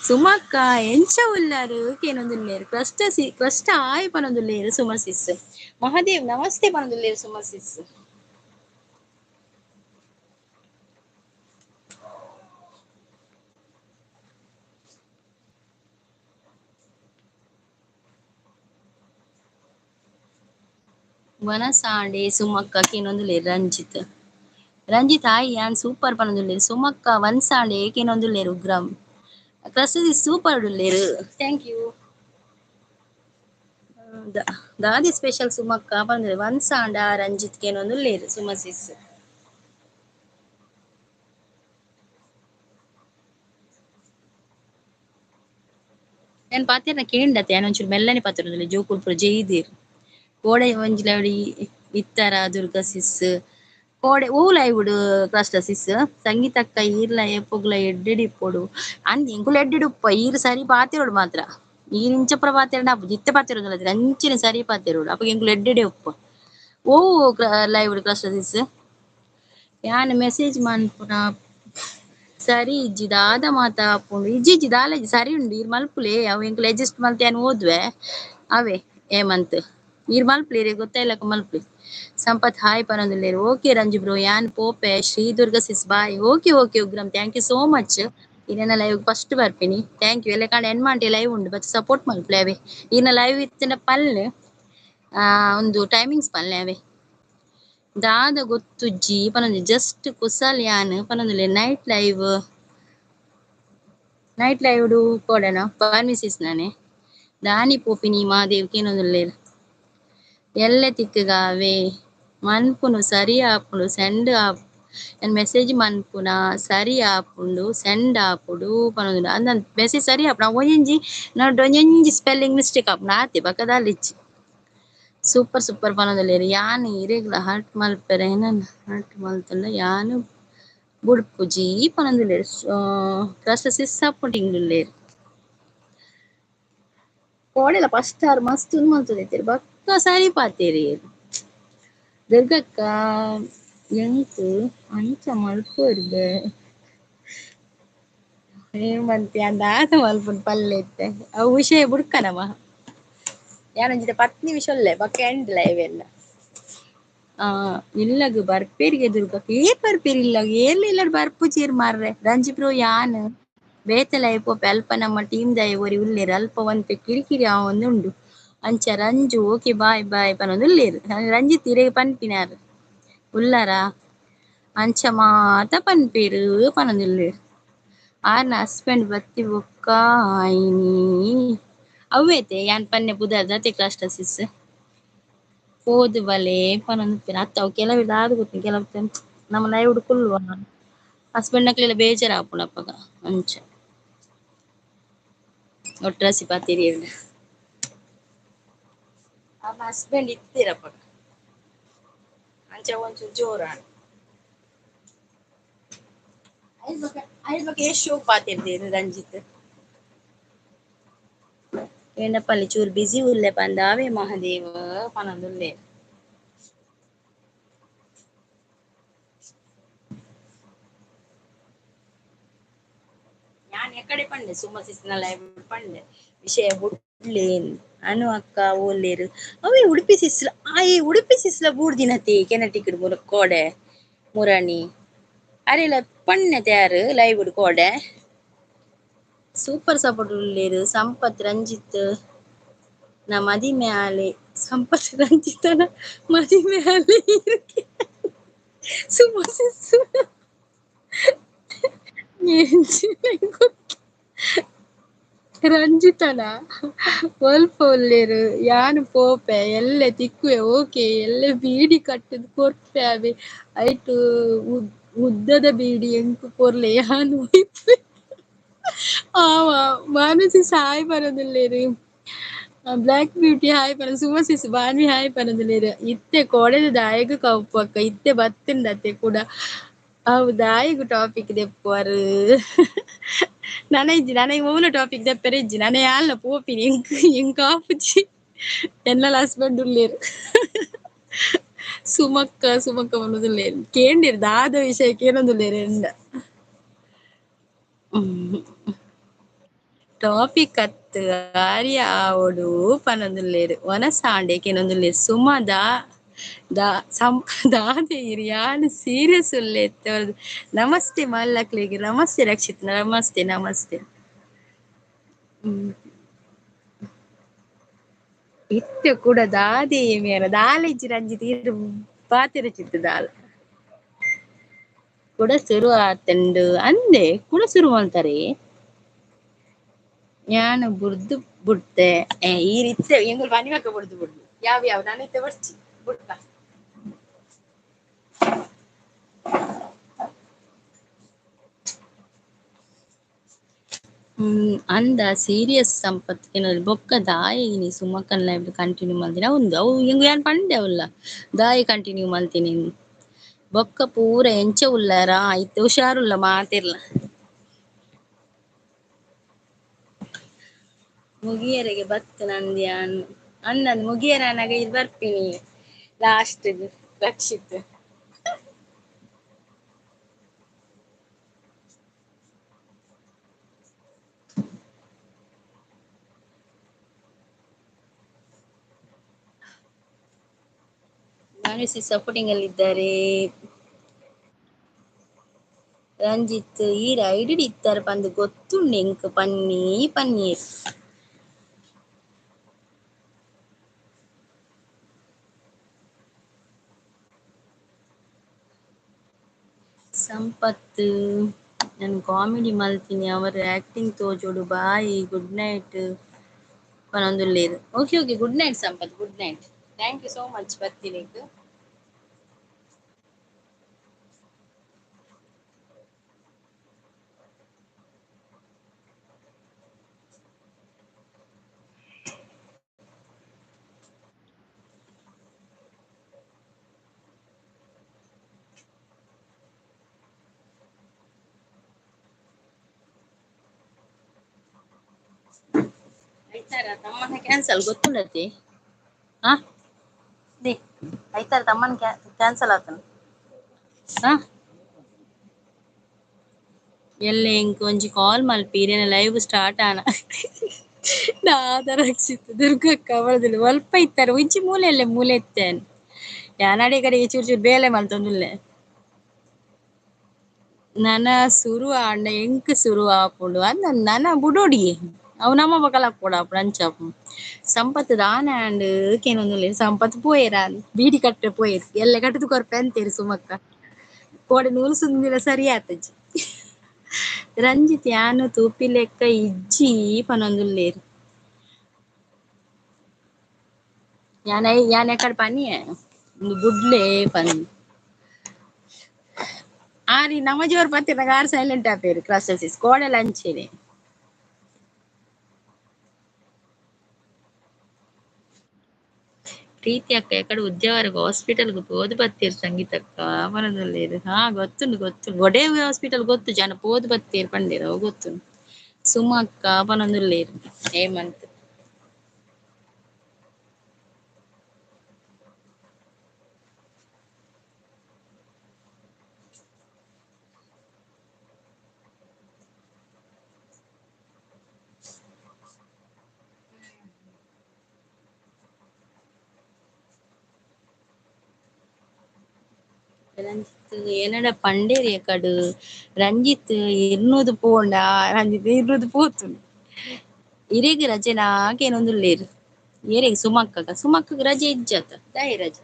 ಸುಮಕ್ಕ ಎಂಚ ಉಲ್ಲರ್ ಕೇನೊಂದುಲ್ಲೆರ್ ಕ್ರಷ್ಟ ಸಿ ಕ್ರಷ್ಟ ಆಯ್ ಪನೊಂದುಲ್ಲೆರ್ ಸುಮ ಸಿಸ್ ಮಹಾದೇವ್ ನಮಸ್ತೆ ಪನೊಂದುಲ್ಲೆರ್ ಸುಮ ಸಿಸ್ ವನಸಾಂಡೆ ಸುಮಕ್ಕ ಕೇನೊಂದುಲ್ಲೆರ್ ರಂಜಿತ್ ರಂಜಿತ್ ಆಯ್ ಯಾನ್ ಸೂಪರ್ ಪನೊಂದುಲ್ಲೆರ್ ಸುಮಕ್ಕ ವನ್ಸಾಂಡೆ ಕೇನೊಂದುಲ್ಲೆರ್ ಉಗ್ರಂ ಕ್ರಸ್ಟ್ ಸೂಪರ್ ಉಲ್ಲೆರ್ thank you Dadi special ಸುಮಕ್ಕ ಪನೊಂದುಲ್ಲೆರ್ ವನ್ಸಾಂಡ Ranjith ಕೇನೊಂದುಲ್ಲೆರ್ ಸುಮ ಸಿಸ್ ಯಾನ್ ಪಾತೆರ್ನ ಕೇಂಡತೆ ಯಾನ್ ಒಂಚೂರು ಮೆಲ್ಲನೆ ಪಾತೆರೊಂದುಲ್ಲೆ ಜೋಕುಲು ಪೂರ ಜೈದೆರ್ ಕೋಡೆ ಒಂಜಿ ಇತ್ತರ ದುರ್ಗಾ ಸಿಸ್ ಕೋಡೆ ಓ ಲೈವ್ ಕ್ರಷ್ಟ ಸಿಸ್ ಸಂಗೀತಕ್ಕ ಈರ್ಲ ಏಪೊಗ್ಲ ಎಡ್ಡೆಡ್ ಇಪ್ಪೊಡು ಅಂದ್ ಎಂಕುಲು ಎಡ್ಡೆಡ್ ಉಪ್ಪ ಈರ್ ಸರಿ ಪಾತೆರೊಡು ಮಾತ್ರ ಈರ್ ಇಂಚ ಪೂರ ಪಾತೆರ್ಂಡ ಆಪುಜಿ ಇತ್ತೆ ಪಾತೆರೊಂದುಲ್ಲ ಅಂಚನೆ ಸರಿ ಪಾತೆರೊಡು ಅಪಗ ಎಂಕುಲು ಎಡ್ಡೆಡೆ ಉಪ್ಪ. ಓ ಲೈವ್ ಕ್ಲಸ್ಟರ್ ಯಾನ್ ಮೆಸೇಜ್ ಮನ್ಪುನ ಸರಿ ಇಜ್ಜಿ ದಾದ ಮಾತ ಆಪುಂಡು ಇಜ್ಜಿ ಇಜ್ಜಿ ದಾಲ ಇಜ್ಜಿ ಸರಿ ಉಂಡು ಈರ್ ಮಲ್ಪುಲೆ ಅವು ಎಂಕುಲು ಅಡ್ಜಸ್ಟ್ ಮಲ್ತೆ ಯಾನ್ ಓದುವೆ ಅವೇ ಹೇಮಂತ್ ಈರ್ ಮಲ್ಪುಲೆ ಇರೆಗ್ ಗೊತ್ತಾಯಿಲಕ ಮಲ್ಪುಲೆ. ಸಂಪತ್ ಹಾಯ್ ಪನೊಂದುಲ್ಲೆರ್ ಓಕೆ ರಂಜು ಬ್ರೋ ಯಾನ್ ಪೋಪೆ Shri Durga sis bye okay okay Ugram thank you so much. ಇರೆನ live first ಬರ್ಪಿನಿ thank you. ಎಲ್ಲ ಕಾಂಡ ಎನ್ಮಾಂಟೆ ಲೈವ್ ಉಂಡು ಬತ್ ಸಪೋರ್ಟ್ ಮಲ್ಪುಲೆ ಅವೇ ಈರ್ನ ಲೈವ್ ಇತ್ತಿನ ಪಲ್ಲೆ ಒಂದು ಟೈಮಿಂಗ್ಸ್ ಪಲ್ಲೆ ಅವೇ ದಾದ ಗೊತ್ತುಜ್ಜಿ ಪನೊಂದು ಜಸ್ಟ್ ಕುಸಲ್ ಯಾನ್ ಪನೊಂದುಲ್ಲೆ ನೈಟ್ ಲೈವ್ ನೈಟ್ ಲೈವ್ ಡು ಕೊಡನ ಫಾರ್ಮಸಿಸ್ ನಾನೆ ದಾನಿ ಪೋಪಿನಿ ಮಾದೇವ್ ಕೇನೊಂದುಲ್ಲೆರ್ ಎಲ್ಲೆ ತಿಕ್ಕುಗಾವೆ ಮನ್ಪುನು ಸರಿ ಆಪುಂಡು ಸೆಂಡ್ ಆಪ್ ಯಾನ್ ಮೆಸೇಜ್ ಮನ್ಪುನ ಸರಿ ಆಪುಂಡು ಸೆಂಡ್ ಆಪುಂಡು ಪನೊಂದುಲ್ಲೆ ಅಂದ್ ಮೆಸೇಜ್ ಸರಿ ಆಪುಂಡು ಅವು ಒಂಜೊಂಜಿ ನಡುಟು ಒಂಜೊಂಜಿ ಸ್ಪೆಲ್ಲಿಂಗ್ ಮಿಸ್ಟೇಕ್ ಆಪುಂಡು ಆತೆ ಬೊಕ ದಾಲ ಇಜ್ಜಿ. ಸೂಪರ್ ಸೂಪರ್ ಪನೊಂದುಲ್ಲೆರ್ ಯಾನ್ ಇರೆಗ್ಲ ಹರ್ಟ್ ಮಲ್ಪೆರೆ ಎನನ್ ಹರ್ಟ್ ಮಲ್ತುಂಡ ಯಾನ್ ಬುಡ್ಪುಜಿ ಪನೊಂದುಲ್ಲೆರ್ ಕ್ರಸ್ಟ್ ಸಿಸ್ ಸಪೋರ್ಟಿಂಗ್ ಉಲ್ಲೆರ್. ಕೋಡೆಲ ಫಸ್ಟ್ ಆರ್ ಮಸ್ತ್ ಉಂದು ಮಲ್ತೊಂದಿತ್ತೆರ್ ಬೊಕ್ಕ ಸರಿ ಪಾತೆರಿಯೆರ್. ದುರ್ಗಕ್ಕ ಎಂಕ್ ಅಂಚ ಮಲ್ಪೊರ್ಬೆ ಹೇಮಂತ್ ಯಾನ್ ದಾದ ಮಲ್ಪುನು ಪಲ್ಲೆ ಇತ್ತೆ ಅವು ವಿಷಯ ಬುಡ್ಕ ನಮ ಯಾನೊಂಜಿದ 10 ನಿಮಿಷ ಉಲ್ಲೆ ಬೊಕ್ಕ ಎಂಡ್ ಲೈವ್ ಎಲ್ಲ. ಇಲ್ಲಗ್ ಬರ್ಪೇರಿಗೆ ದುರ್ಗಕ್ಕ ಏರ್ ಬರ್ಪೇರ್ ಇಲ್ಲಗ್ ಏರ್ಲ ಇಲ್ಲಡ್ ಬರ್ಪುಜೆರ್ ಮಾರ್ರೆ ರಂಜಿ ಬ್ರೋ ಯಾನ್ ಬೇತೆ ಲೈವ್ ಪೋಪೆ ಅಲ್ಪ ನಮ್ಮ ಟೀಮ್ ದಾಯೆ ಒರಿ ಉಲ್ಲೆರ್ ಅಲ್ಪ ಒಂತೆ ಕಿರಿಕಿರಿ ಆವೊಂದುಂಡು ಅಂಚ ರಂಜು ಓಕೆ ಬಾಯ್ ಬಾಯ್ ಪನೊಂದುಲ್ಲೆರ್ ರಂಜಿತ್ ಇರೆಗ್ ಪನ್ಪಿನಾರ್ ಉಲ್ಲರಾ ಅಂಚ ಮಾತ ಪನ್ಪೆರ್ ಪನೊಂದುಲ್ಲೆರ್. ಆರ್ನ ಹಸ್ಬೆಂಡ್ ಬತ್ತಿ ಬೊಕ್ಕ ಆಯಿನಿ ಅವ್ವೇತೆ ಯಾನ್ ಪನ್ನೆ ಪುದರ್ದ ಅತೆ ಕ್ಲಾಸ್ಟರ್ ಸಿಸ್ ಪೋದು ಬಲೆ ಪನೊಂದುಪ್ಪೆರ್ ಅತ್ತ ಅವು ಕೆಲವೆರ್ ದಾದ ಗೊತ್ತುಂಡು ಕೆಲವು ನಮ್ಮ ಲೈವ್ ಡು ಕುಲ್ಲುವ ಹಸ್ಬೆಂಡ್ ನಕ್ಲೆಲ ಬೇಜಾರ್ ಆಪುಂಡು ಅಪಗ ಅಂಚ ಒಟ್ರಾಸಿ ಪಾತೆರಿಯೆರ್ಡ ಆರ್ನ ಹಸ್ಬೆಂಡ್ ಇತ್ತೆರ್ ಅಪಗ ಅಂಚ ಒಂಚೂರು ಜೋರಾಂಡ್. ಐಲ್ ಬೊಕ ಏತ್ ಶೋಕ್ ಪಾತೆರ್ದೆರ್ ರಂಜಿತ್. ಕೇಂಡಪಲ್ಲಿ ಚೂರು ಬಿಸಿ ಉಲ್ಲೆ ಪಂದ್ ಆವೇ ಮಹಾದೇವ ಪನೊಂದುಲ್ಲೆರ್. ಯಾನ್ ಎಕಡೆ ಪಂಡೆ ಸುಮ ಸಿಸ್ನ ಲೈವ್ ಪಂಡೆ ವಿಷಯ ಬುಡ್ಲೆ ಅನು ಅಕ್ಕ ಓಲ್ಲೆರ್ ಅವೇ ಉಡುಪಿ ಸಿಸ್ಲ ಆಯೆ ಉಡುಪಿ ಸಿಸ್ಲ ಬೂಡ್ದಿನತೆ ಕೆನಟಿಕ್ಡ್ ಮೂಲ ಕೋಡೆ ಮುರಣಿ ಅರೆಲ ಪಣ್ಣೆ ತಯಾರು ಲೈವ್ ಕೋಡೆ ಸೂಪರ್ ಸಪೋರ್ಟ್ ಉಲ್ಲೆರ್ ಸಂಪತ್ ರಂಜಿತ್ ನ ಮದಿಮೆ ಆಲೆ ಸಂಪತ್ ರಂಜಿತನ ಮದಿಮೆ ಆಲೆ ಸುಮ ಸಿಸ್ ರಂಜಿತನ ಒಲ್ಪ ಉಲ್ಲೆರ್ ಯಾನ್ ಪೋಪೆ ಎಲ್ಲೆ ತಿಕ್ಕುವೆ ಓಕೆ ಎಲ್ಲೆ ಬೀಡಿ ಕಟ್ಟುದು ಕೊರ್ಪೆ ಅವೇ ಐಟ್ ಉದ್ದದ ಬೀಡಿ ಎಂಕ್ ಕೊರ್ಲೆ ಯಾನ್ ಒಯ್ಪೆ ಆವ ಮಾನಸಿ ಹಾಯ್ ಪನೊಂದುಲ್ಲೆರ್ ಬ್ಲಾಕ್ ಬ್ಯೂಟಿ ಹಾಯ್ ಪನ ಸುಮ ಸಿಸ್ ಬಾನ್ವಿ ಹಾಯ್ ಪನೊಂದುಲ್ಲೆರ್ ಇತ್ತೆ ಕೋಡೆದ ದಾಯೆಗ್ ಕೌಪು ಅಕ್ಕ ಇತ್ತೆ ಬತ್ತುಂಡತೆ ಕೂಡ ಅವು ದಾಯೆಗ್ ಟಾಪಿಕ್ ದೆಪ್ಪುವರ್ ನನ ಇಜ್ಜಿ ನನಗ್ ಒವ್ಲ ಟಾಪಿಕ್ ದೆಪ್ಪೆರೆ ಇಜ್ಜಿ ನನ ಯಾನ್ಲ ಪೋಪಿನಿ ಎಂಕ್ ಎಂಕ್ ಆಪುಜಿ ಎನ್ನಲ ಹಸ್ಬೆಂಡ್ ಉಲ್ಲೆರ್ ಸುಮಕ್ಕ ಸುಮಕ್ಕ ಪನೊಂದುಲ್ಲೆರ್ ಕೇಂಡೆರ್ ದಾದ ವಿಷಯ ಕೇನೊಂದುಲ್ಲೆರ್ ಎಂಡ. ಟಾಪಿಕ್ ಅತ್ತ್ ಆರ್ಯ ಆವೊಡು ಪನೊಂದುಲ್ಲೆರ್ ವನಸಾಂಡೆ ಕೇನೊಂದುಲ್ಲೆರ್ ಸುಮ ದಾ ದಾ ಸಂ ದಾದೆ ಇರ್ ಯಾನ್ ಸೀರಿಯಸ್ ಉಲ್ಲೆ ನಮಸ್ತೆ ಮಲ್ಲಕ್ಲೆಗ್ ನಮಸ್ತೆ ರಕ್ಷಿತ್ ನಮಸ್ತೆ ನಮಸ್ತೆ. ಇತ್ತೆ ಕೂಡ ದಾದೆ ಮೇರ ದಾಲ ಇಜ್ಜಿ ರಂಜಿತ್ ಇರ್ ಪಾತೆರ ಚಿತ್ತು ದಾಲ ಕುಡ ಸುರು ಆತುಂಡು ಅಂದೆ ಕುಡ ಸುರು ಮಲ್ತಾರೆ ಯಾನ್ ಬುರ್ದು ಬುಡ್ತೆ ಈರ್ ಇತ್ತೆ ಎಂಕುಲು ಪನಿಮಕ್ಕ ಬುಡ್ದು ಬುಡ್ದು ಯಾವ ಯಾವ ನಾನ್ ಇತ್ತೆ ಬರ್ಚಿ ಬುಡ್ಕ. ಅಂದ ಸೀರಿಯಸ್ ಸಂಪತ್ ಕೇನೊಲಿ ಬೊಕ್ಕ ದಾಯೆ ಇನಿ ಸುಮಕ್ಕನ ಲೈವ್ ಕಂಟಿನ್ಯೂ ಮಲ್ದಿನ ಉಂದು ಅವು ಎಂಕ್ ಯಾನ್ ಪಂಡೆ ಅವ್ಲ ದಾಯೆ ಕಂಟಿನ್ಯೂ ಮಲ್ತಿನಿ ಬೊಕ್ಕ ಪೂರ ಎಂಚ ಉಲ್ಲರಾ ಇತ್ತೆ ಹುಷಾರುಲ್ಲ ಮಾತೆರ್ಲ. ಮುಗಿಯರೆಗೆ ಬತ್ತು ನಂದ್ಯಾನ್ ಅಂದನ್ ಮುಗಿಯರನಾಗ ಇದು ಬರ್ತೀನಿ ಲಾಸ್ಟ್ ರಕ್ಷಿತ್. ಮನಸ್ಸಿ ಸಪೋರ್ಟಿಂಗ್ ಅಲ್ಲಿ ಇದ್ದಾರೆ. ರಂಜಿತ್ ಈ ರೈಡ್ ಇತ್ತಾರೆ ಪಂದ್ ಗೊತ್ತುಂಡು ಎಂಕ್ ಪನ್ನಿ ಪನ್ನೀರ್. ಸಂಪತ್ ನಾನು ಕಾಮಿಡಿ ಮಲ್ತೀನಿ ಅವರ ಆಕ್ಟಿಂಗ್ ತೋಜೋಡು ಬಾಯ್ ಗುಡ್ ನೈಟ್ ಪನೊಂದುಲ್ಲೇರು. Okay okay good night Sampath, good night. Thank you so much ಬತ್ತಿನಿಕ್. ಐತಾರ ತಮ್ಮನ ಕ್ಯಾನ್ಸಲ್ ಗೊತ್ತುಂಡತಿ? ಹಾ they ಐತಾರ ತಮ್ಮನ ಕ್ಯಾನ್ಸಲ್ ಆತನ. ಹಾ ಎಲ್ಲೆ ಇಂಕ್ ಒಂಜಿ ಕಾಲ್ ಮಲ್ಪಿ ಇರೆನ ಲೈವ್ ಸ್ಟಾರ್ಟ್ ಆನ ದಾದ ರಕ್ಷಿತ್ ದುರ್ಗಕ್ಕ ಬರದಿಲ್ಲ ಒಲ್ಪ ಇತ್ತಾರೆ ಒಂಜಿ ಮೂಲೆ ಅಲ್ಲೇ ಮೂಲೆ ಇತ್ತೇನೆ ಯಾನಡೆ ಕಡೆಗೆ ಚೂರು ಚೂರು ಬೇಲೆ ಮಲ್ತೊಂದುಲ್ಲೆ. ನನ ಸುರು ಆಂಡ ಎಂಕ್ ಸುರು ಆಪುಂಡು ಅಂದ ನನ ಬುಡೋಡಿಯೆ ಅವು ನಮ್ಮ ಬಕಲ ಪೋಡಾಪುಂಡು ಅಂಚಾಪುಂಡು. ಸಂಪತ್ ದಾನ ಆಂಡ್ ಕೇನೊಂದುಲ್ಲೆ ಸಂಪತ್ ಪೋಯೆರ ಬೀಡಿ ಕಟ್ಟೆ ಪೋಯೆರ್ ಎಲ್ಲೆ ಕಟ್ಟುದು ಕೊರ್ಪೆ ಅಂತೇರು ಸುಮಕ್ಕ ಕೋಡೆ ನೂಲು ಸುಂದಿಲ ಸರಿ ಆತಜಿ. ರಂಜಿತ್ ಯಾನ್ ತೂಪಿಲೆಕ್ಕ ಇಜ್ಜಿ ಪನೊಂದುಲ್ಲೇರ್. ಯಾನ್ ಯಾನ್ ಎಕಡೆ ಪನಿಯೆ ಉಂದು ಬುಡ್ಲೆ ಪನ್ ಆರಿ ನಮ್ಮ ಜೋರು ಪತ್ತಿನಾಗ ಆರ್ ಸೈಲೆಂಟ್ ಆಪೇರು ಕ್ಲಾಸಸ್ ಕೋಡೆ ಲಂಚೇನೆ. ಪ್ರೀತಿ ಅಕ್ಕ ಎಕಡೆ ಉದ್ಯಾವರ ಹಾಸ್ಪಿಟಲ್ ಪೋದು ಬತ್ತೀರ್ ಸಂಗೀತಕ್ಕ ಪನೊಂದುಲ್ಲೇರು. ಹಾ ಗೊತ್ತುಂಡು ಗೊತ್ತುಂಡು ಒಡೆ ಹಾಸ್ಪಿಟಲ್ ಗೊತ್ತು ಜನ ಪೋದು ಬತ್ತೀರ್ ಪಂಡೇರು ಅವು ಗೊತ್ತುಂಡು. ಸುಮಾ ಅಕ್ಕ ಪನೊಂದುಲ್ಲೇರು ಹೇಮಂತ್. ರಂಜಿತ್ ಏನಡ ಪಂಡೇರಿ ಕಡು ರಂಜಿತ್ ಇರ್ನೂದು ಪೋಂಡ ರಂಜಿತ್ ಇರ್ನೂದು ಪೋತುಂಡು ಇರೆಗ್ ರಜೆ ನಾಕೇನೊಂದುಲ್ಲೇರು ಏರೆಗ್ ಸುಮಕ್ಕಗ ಸುಮಕ್ಕಗ್ ರಜೆ ಇಜ್ಜತ ದಾಯಿ ರಜೆ.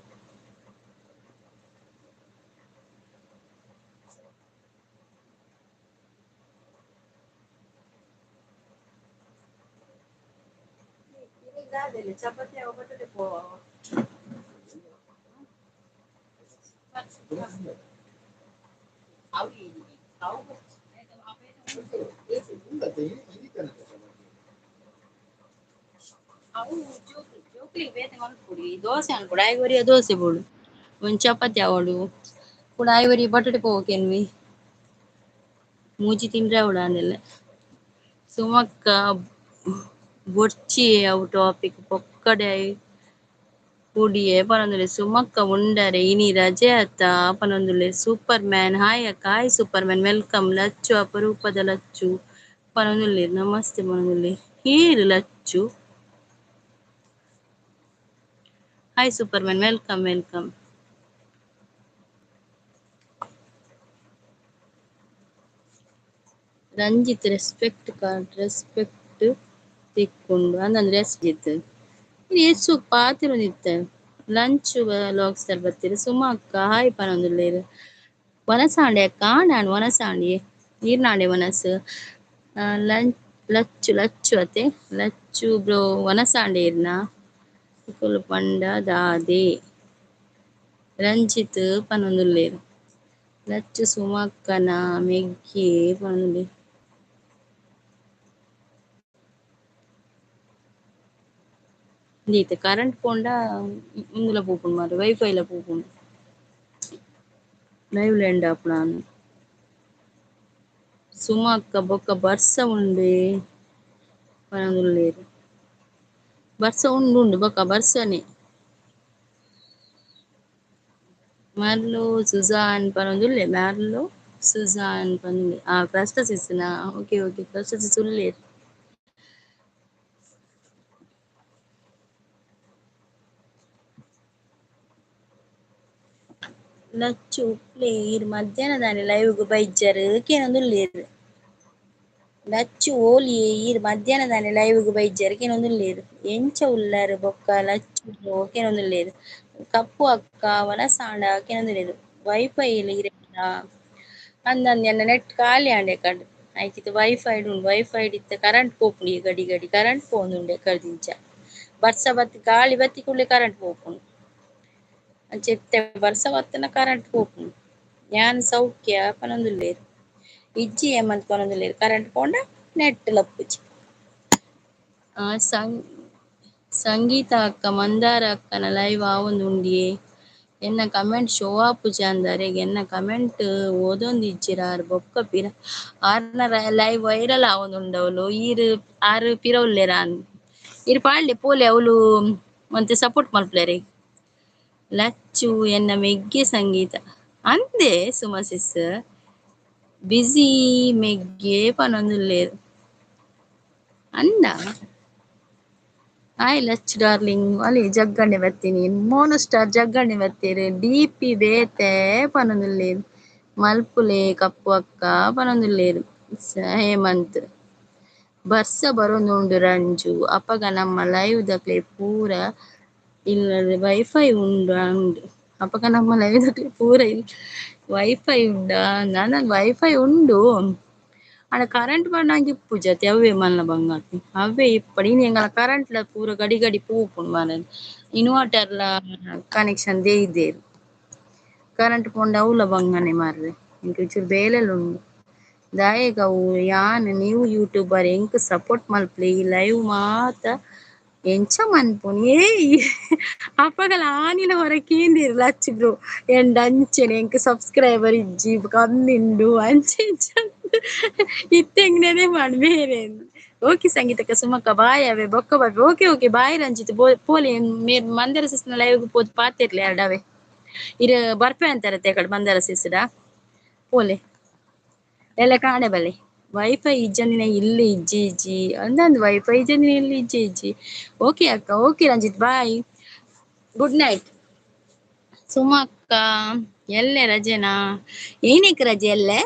ಚಪಾತಿ ಬಟಾಟೆ ಪೋ ಅವು ಜೋಕ್ಲಿ ಜೋಕ್ಲಿ ಬೇತೆ ಮಲ್ಪೊಡಿ ದೋಸೆ ಅನ್ಕೊಡು ಐವರಿಯ ದೋಸೆ ಬೋಡು ಒಂಜಿ ಚಪಾತಿ ಆವೊಡು ಕುಡ ಐವರಿ ಬಟಾಟೆ ಪೋವಕೆನ್ವಿ ಮೂಜಿ ತಿಂಡ್ರೆ ಅವಡು ಅಂದೆಲ್ಲ. ಸುಮಕ್ಕ ಬೊರ್ಚಿ ಅವು ಟಾಪಿಕ್ ಪೊಕ್ಕಡೆ ಕೂಡಿಯೇ ಪನೊಂದುಲ್ಲೆ. ಸುಮಕ್ಕ ಉಂಡರೆ ಇನಿ ರಜೆ ಅತ್ತ ಪನೊಂದುಲ್ಲೆ. ಸೂಪರ್ ಮ್ಯಾನ್ ಹಾಯ್ ಅಕ್ಕ hi super man welcome. Lachchu ಅಪರೂಪದ ಲಚ್ಚು ಪನೊಂದುಲ್ಲೆ ನಮಸ್ತೆ ಪನೊಂದುಲ್ಲೆ. ಏರ್ Lachchu? Hi super man welcome welcome. Ranjith respect card respect ತಿಕ್ಕುಂಡು ಅಂದಂದ್ರೆ ರಂಜಿತ್ ಏಸು ಪಾತೆರೊಂದಿತ್ತೆ ಲಂಚ್ ಲಾಗ್ಸ್ ಬರ್ತೀರಿ. ಸುಮಾ ಅಕ್ಕ ಹಾಯ್ ಪನೊಂದುಲ್ಲೇರು. ವನಸಾಂಡೆ ಅಕ್ಕ ನಾನು ವನಸಾಂಡಿ ನೀರ್ನಾಂಡೆ ವನಸ್ ಲಂಚ್ ಲಚ್ಚು ಲಚ್ಚು ಅತೆ ಲಚ್ಚು ಬ್ರೋ ವನಸಾಂಡೆ ಇರ್ನ ಇಕುಲು ಪಂಡ ದಾದೆ ರಂಜಿತ್ ಪನೊಂದುಲ್ಲೇರು. ಲಚ್ಚು ಸುಮಕ್ಕನ ಮೆಗ್ಗಿ ಪನೊಂದುಲ್ಲೇರು. ಇಂದೀತೆ ಕರೆಂಟ್ ಪೋಂಡ ಉಂದುಲ ಪೋಪುಂಡು ಮಾರ್ರೆ ವೈಫೈ ಲ ಪೋಪುಂಡು ಲೈವ್ ಲ ಎಂಡ್ ಆಪುಂಡು. ಸುಮಕ್ಕ ಬೊಕ್ಕ ಬರ್ಸ ಉಂಡೆ ಪನೊಂದುಲ್ಲೇರು. ಬರ್ಸ ಉಂಡು ಉಂಡು ಬೊಕ ಬರ್ಸನೆ. ಮರ್ಲು ಸುಜಾನ್ ಪನೊಂದುಲ್ಲೆ ಮ್ಯಾರ್ಲು ಸುಜಾನ್ ಪನೊಂದುಲ್ಲೆ ಆ ಕ್ರಸ್ಟಸಿಸ್ನ ಓಕೆ ಓಕೆ ಕ್ರಸ್ಟಸಿಸ್ ಉಲ್ಲೆರ್. ಲಚ್ಚು ಉಪ್ಲೆ ಈರ್ ಮಧ್ಯಾಹ್ನ ದಾನಿ ಲೈವ್ಗ್ ಬೈಜರ್ ಕೇನೊಂದುಲ್ಲೆರ್. ಲಚ್ಚು ಓಲಿಯೇ ಈರ್ ಮಧ್ಯಾಹ್ನ ದಾನಿ ಲೈವ್ಗ್ ಬೈಜರ್ ಕೇನೊಂದುಲ್ಲೆರ್. ಎಂಚ ಉಲ್ಲರ್ ಬೊಕ್ಕ ಲಚ್ಚು ಕೇನೊಂದುಲ್ಲೆರ್. ಕಪ್ಪು ಅಕ್ಕ ವನಸಾಂಡ ಕೇನೊಂದುಲ್ಲೆರ್. ವೈಫೈ ಇರೆನ ಅಂದಂದ್ ಎನ್ನ ನೆಟ್ ಖಾಲಿ ಆಂಡ್ ಎಕಡ್ ಐಕಿತ ವೈಫೈ ಉಂಡು ವೈಫೈ ಇತ್ತೆ ಕರೆಂಟ್ ಪೋಪುಂಡು ಈ ಗಡಿ ಗಡಿ ಕರೆಂಟ್ ಪೋವೊಂದುಂಡು ಎಕಡ್ದಿಂಚ ಬರ್ಸ ಬತ್ತಿ ಗಾಳಿ ಬತ್ತಿ ಕೂಡ್ಲೆ ಕರೆಂಟ್ ಪೋಪುಂಡು. ಅಂಚ ಇತ್ತೆ ಬರ್ಸ ಬತ್ತುಂಡ ಕರೆಂಟ್ ಪೋಪುಂಡು. ಯಾನ್ ಸೌಖ್ಯ ಪನೊಂದುಲ್ಲೆರ್. ಇಜ್ಜಿ ಹೇಮಂತ್ ಪನೊಂದುಲ್ಲೆರ್ ಕರೆಂಟ್ ಪೋಂಡ ನೆಟ್ ಲಪ್ಪುಜಿ. ಆ ಸಂಗೀತ ಅಕ್ಕ ಮಂದಾರ ಅಕ್ಕನ ಲೈವ್ ಆವೊಂದುಂಡಿಯೇ ಎನ್ನ ಕಮೆಂಟ್ ಶೋ ಆಪುಜಿ ಅಂದರೆಗ್ ಎನ್ನ ಕಮೆಂಟ್ ಓದೊಂದಿಜ್ಜಿರ ಆರ್ ಬೊಕ್ಕ ಪಿರ ಆರ್ನ ಲೈವ್ ವೈರಲ್ ಆವೊಂದುಂಡು ಈರ್ ಆರ್ ಪಿರ ಉಲ್ಲೆರ ಈರ್ ಪಾಡ್ಲೆ ಪೋಲೆ ಅವ್ಲು ಒಂತೆ ಸಪೋರ್ಟ್ ಮಲ್ಪುಲೆರೆ. ಲಚ್ಚು ಎನ್ನ ಮೆಗ್ಗೆ ಸಂಗೀತ ಅಂದೆ ಸುಮಾ ಸಿಸ್ ಬಿಸಿ ಮೆಗ್ಗೆ ಪನೊಂದುಲ್ಲೆರ್ ಅಂದ. ಹಾಯ್ ಲಚ್ಚು ಡಾರ್ಲಿಂಗ್ ಅಲ್ಲಿ ಜಗ್ಗಣ್ಣೆ ಬರ್ತೀನಿ ಮೋನು ಸ್ಟಾರ್ ಜಗ್ಗಣ್ಣೆ ಬತ್ತೆರ್ ಡಿ ಪಿ ಬೇತೆ ಪನೊಂದುಲ್ಲೆರ್. ಮಲ್ಪುಲೆ ಕಪ್ಪು ಅಕ್ಕ ಪನೊಂದುಲ್ಲೆರ್. ಹೇಮಂತ್ ಬರ್ಸ ಬರೊಂದುಂಡು ರಂಜು ಅಪಗ ನಮ್ಮ ಲೈವ್ ದಕ್ಲೆ ಪೂರ ಇಲ್ಲ ವೈಫೈ ಉಂಡು ಅಂದ್ ಅಪಗ ನಮ್ಮ ಲೈವ್ ದಕ್ಲೆ ಪೂರ ಇಲ್ಲ ವೈಫೈ ಉಂಡಾ ನನ ವೈಫೈ ಉಂಡು ಆಂಡ ಕರೆಂಟ್ ಪಂಡ ಇಪ್ಪುಜಿ ಅತೆ ಅವ್ವೇ ಮಲ್ಲ ಬಂಗಾತಿ ಅವ್ವೇ ಇಪ್ಪಡ್ ಇನಿ ಎಂಕಲ್ನ ಕರೆಂಟ್ ಲ ಪೂರ ಗಡಿ ಗಡಿ ಪೋಪುಂಡು ಮಾರ್ರೆ ಇನ್ವರ್ಟರ್ ಲ ಕನೆಕ್ಷನ್ ದೀತೆರ್ ಕರೆಂಟ್ ಪೋಂಡ ಅವ್ಲ ಬಂಗನೆ ಮಾರ್ರೆ ಎಂಕ್ ಒಂಚೂರು ಬೇಲೆಲ ಉಂಡು ದಾಯೆಗ್ ಅವು ಯಾನ್ ನ್ಯೂ ಯೂಟ್ಯೂಬರ್ ಎಂಕ್ ಸಪೋರ್ಟ್ ಮಲ್ಪುಲೆ ಈ ಲೈವ್ ಮಾತ ಎಂಚ ಮನ್ಪುನಿ ಏಯ್ ಅಪಗಲ ಆನಿಲ ಹೊರ ಕೇಂದಿರ್ ಲಚ್ಚು ಬ್ರೋ ಎಂಡ ಅಂಚೆನೆ ಎಂಕ್ ಸಬ್ಸ್ಕ್ರೈಬರ್ ಇಜ್ಜಿ ಕಮ್ಮಿ ಉಂಡು ಅಂಚೆ ಇಂಚ ಇತ್ತೆ ಎಂಕ್ ನೆನೆ ಮಾಡ್ ಬೇರೆ. ಓಕೆ ಸಂಗೀತಕ್ಕ ಸುಮಕ್ಕ ಬಾಯ್ ಅವೇ ಬೊಕ್ಕ ಬರ್ಪೆ. ಓಕೆ ಓಕೆ ಬಾಯ್ ರಂಜಿತ್ ಪೋಲೆ ಮೇರ್ ಮಂದಾರ ಸಿಸ್ನ ಲೈವ್ ಪೋದು ಪಾತೆರ್ಲೆ ಅಡವೆ ಇರ್ ಬರ್ಪೆ ಅಂತಾರತ್ತೆ ಕಡೆ ಮಂದಾರ ಸಿಸ್ಡ ಪೋಲೆ ಎಲ್ಲ ಕಾಣೆ ಬಲೆ. ವೈಫೈ ಇಜ್ಜಂದಿನ ಇಲ್ಲಿ ಇಜ್ಜಿ ಇಜ್ಜಿ ಅಂದಂದು ವೈಫೈ ಇಜ್ಜಂದಿನ ಇಲ್ಲಿ ಇಜ್ಜಿ ಇಜ್ಜಿ. ಓಕೆ ಅಕ್ಕ okay Ranjith bye good night. Suma ಅಕ್ಕ ಎಲ್ಲೆ ರಜೆನಾ? ಏನಕ್ಕೆ ರಜೆ ಎಲ್ಲೆ?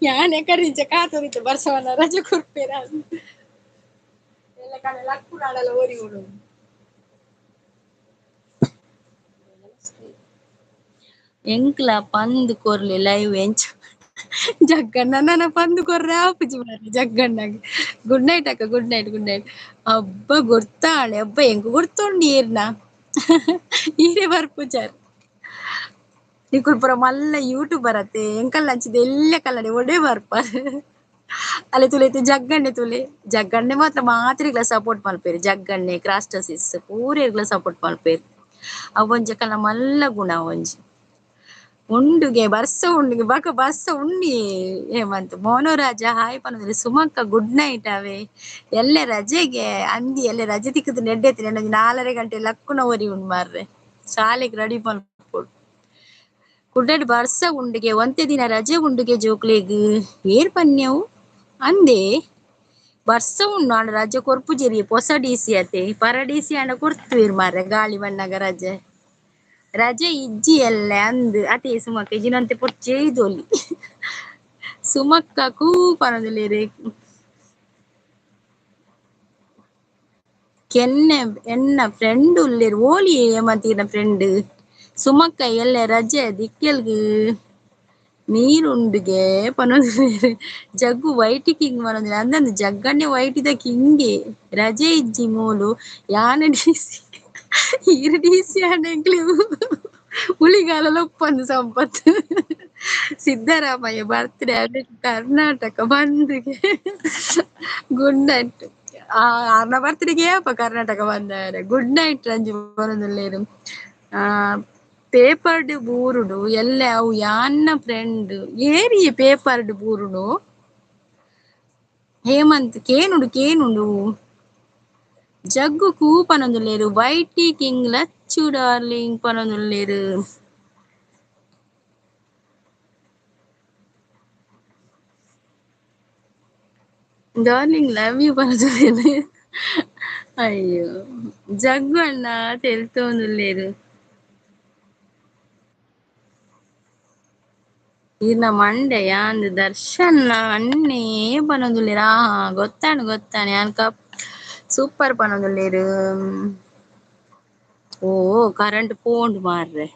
ಯಾನ್ ಎಕಡಿಂಚ ಕಾತೊಂದಿತ್ತೆ ಬರ್ಸವನ್ನ ರಜೆ ಕೊರ್ಪೆರ ಎಲ್ಲ ಕಡೆ ಲಕ್ಕುನಾಡಲ ಓರಿ ಉಂಡು. ಎಂಕ್ಲ ಪಂದ್ ಕೊರ್ಲೆ ಲೈವ್ ಎಂಚ ಜಗ್ಗಣ್ಣ ನನ ಪಂದ್ ಕೊರ್ರೆ ಆಪುಜಿ ಮಾರ್ರೆ ಜಗ್ಗಣ್ಣಗ್. ಗುಡ್ ನೈಟ್ ಅಕ್ಕ ಗುಡ್ ನೈಟ್ ಗುಡ್ ನೈಟ್. ಅಬ್ಬ ಗೊತ್ತಾಳೆ ಅಬ್ಬ ಎಂಕ್ ಗೊತ್ತುಂಡು ಈರ್ನ ಈರೇ ಬರ್ಪುಜಾರ್. ನಿಕುಲು ಪೂರ ಮಲ್ಲ ಯೂಟ್ಯೂಬರ್ ಅತ್ತೆ ಎಂಕಲ್ನ ಅಂಚಿದ ಎಲ್ಲೆ ಕಲ್ಲಡೆ ಒಡೆ ಬರ್ಪರ್. ಅಲೆ ತೂಲೆ ಇತ್ತೆ ಜಗ್ಗಣ್ಣೆ ತೂಲೆ ಜಗ್ಗಣ್ಣೆ ಮಾತ್ರ ಮಾತ್ರೆಗ್ಲ ಸಪೋರ್ಟ್ ಮಲ್ಪೆರ್ ಜಗ್ಗಣ್ಣೆ ಕ್ರಾಸ್ಟಸಿಸ್ ಪೂರೆರ್ಗ್ಲ ಸಪೋರ್ಟ್ ಮಲ್ಪೆರ್. ಅವೊಂಜಿ ಅಕಲ್ನ ಮಲ್ಲ ಗುಣ ಒಂಜಿ ಉಂಡುಗೆ ಬರ್ಸ ಉಂಡುಗೆ ಬಕ ಬರ್ಸ ಉಂಡಿ ಹೇಮಂತ್ ಮೋನೋರಾಜ ಹಾಯ್ ಪನೊಂದುಲ್ಲೆ. ಸುಮಕ್ಕ ಗುಡ್ ನೈಟ್ ಅವೇ ಎಲ್ಲೆ ರಜೆಗೆ ಅಂದಿ ಎಲ್ಲೆ ರಜೆ ತಿಕ್ಕುದು ನೆಡ್ಡೆತ್ತಿನ ಒಂಜಿ 4.5 ಗಂಟೆ ಲಕ್ಕುನ ಒರಿ ಉಂಡು ಮಾರ್ರೆ ಶಾಲೆಗ್ ರೆಡಿ ಮಲ್ಪೊಡು. ಕುಡ್ಲಡ್ ಬರ್ಸ ಉಂಡುಗೆ ಒಂತೆ ದಿನ ರಜೆ ಉಂಡುಗೆ ಜೋಕ್ಲೆಗ್ ಏರ್ ಪನ್ಯವು ಅಂದೇ ಬರ್ಸ ಉಂಡು ಆಂಡ ರಜೆ ಕೊರ್ಪುಜೆರಿ ಪೊಸ ಡಿಸಿ ಅತೆ ಪರ ಡಿಸಿ ಆಂಡ ಕೊರ್ತುವೆರ್ ಮಾರ್ರೆ ಗಾಳಿ ಬನ್ನಗ ರಜೆ ರಜೆ ಇಜ್ಜಿ ಎಲ್ಲೆ ಅಂದ್ ಅತೆ ಸುಮಕ್ಕ ಇಜಿನಂತೆ ಪೊರ್ಚೇ ದೊಲಿ. ಸುಮಕ್ಕ ಕೂ ಪನೊಂದುಲ್ಲೆರ್. ಕೆನ್ನೆ ಎನ್ನ ಫ್ರೆಂಡ್ ಉಲ್ಲೆರ್ ಓಲಿ ಹೇಮಂತ್ ಫ್ರೆಂಡ್. ಸುಮಕ್ಕ ಎಲ್ಲೆ ರಜೆ ದಿಕ್ಕೆಲ್ಗ್ ನೀರುಂಡುಗೆ ಪನೊಂದುಲ್ಲೆರ್. ಜಗ್ಗು ವೈಟಿ ಕಿಂಗ್ ಪನೊಂದುಲ್ಲೆರ್ ಅಂದಂದ್ ಜಗ್ಗಣ್ಣೆ ವೈಟಿದ ಕಿಂಗೆ ರಜೆ ಇಜ್ಜಿ ಮೂಲು ಯಾನ್ ಡಿಸಿ ಈರ್ ಡಿಸಿ ಆಂಡ ಎಂಕ್ಲೆ ಉಳಿಗಾಲಲ ಉಪ್ಪಂದು ಸಂಪತ್. ಸಿದ್ದರಾಮಯ್ಯ ಬರ್ತ್ಡೇ ಅವೆ ಕರ್ನಾಟಕ ಬಂದ್ಗೆ ಗುಡ್ ನೈಟ್. ಆರ್ನ ಬರ್ತ್ಡೇಗೆ ಏಪ ಕರ್ನಾಟಕ ಬಂದಾರೆ ಗುಡ್ ನೈಟ್ ರಂಜು ಪನೊಂದುಲ್ಲೆರ್. ಆ ಪೇಪರ್ಡ್ ಬೂರುಡು ಎಲ್ಲೆ ಅವು ಯಾನ್ನ ಫ್ರೆಂಡ್ ಏರಿಯೆ ಪೇಪರ್ಡ್ ಬೂರುಡು ಹೇಮಂತ್ ಕೇನುಡು ಕೇನುಂಡು. ಜಗ್ಗು ಕೂ ಪನೊಂದುಲ್ಲೆರ್ ವೈಟಿ ಕಿಂಗ್ ಲಚ್ಚು ಡಾರ್ಲಿಂಗ್ ಪನೊಂದುಲ್ಲೆರ್. ಡಾರ್ಲಿಂಗ್ ಲವ್ you ಪನೊಂದುಲ್ಲೆರ್. ಅಯ್ಯೋ ಜಗ್ಗು ಅಣ್ಣ ತೆಲ್ತೊಂದುಲ್ಲೆರ್. ಈರ್ನ ಮಂಡೆ ಯಾನ್ ದರ್ಶನ್ ಅಣ್ಣೆ ಪನೊಂದುಲ್ಲೆರ್. ಆ ಗೊತ್ತಾಂಡ್ ಗೊತ್ತಾಂಡ್ ಯಾನ್ ಕಪ್ ಸೂಪರ್ ಪನೊಂದುಲ್ಲೆರ್. ಓ ಕರೆಂಟ್ ಪೋಂಡು ಮಾರ್ರೆ.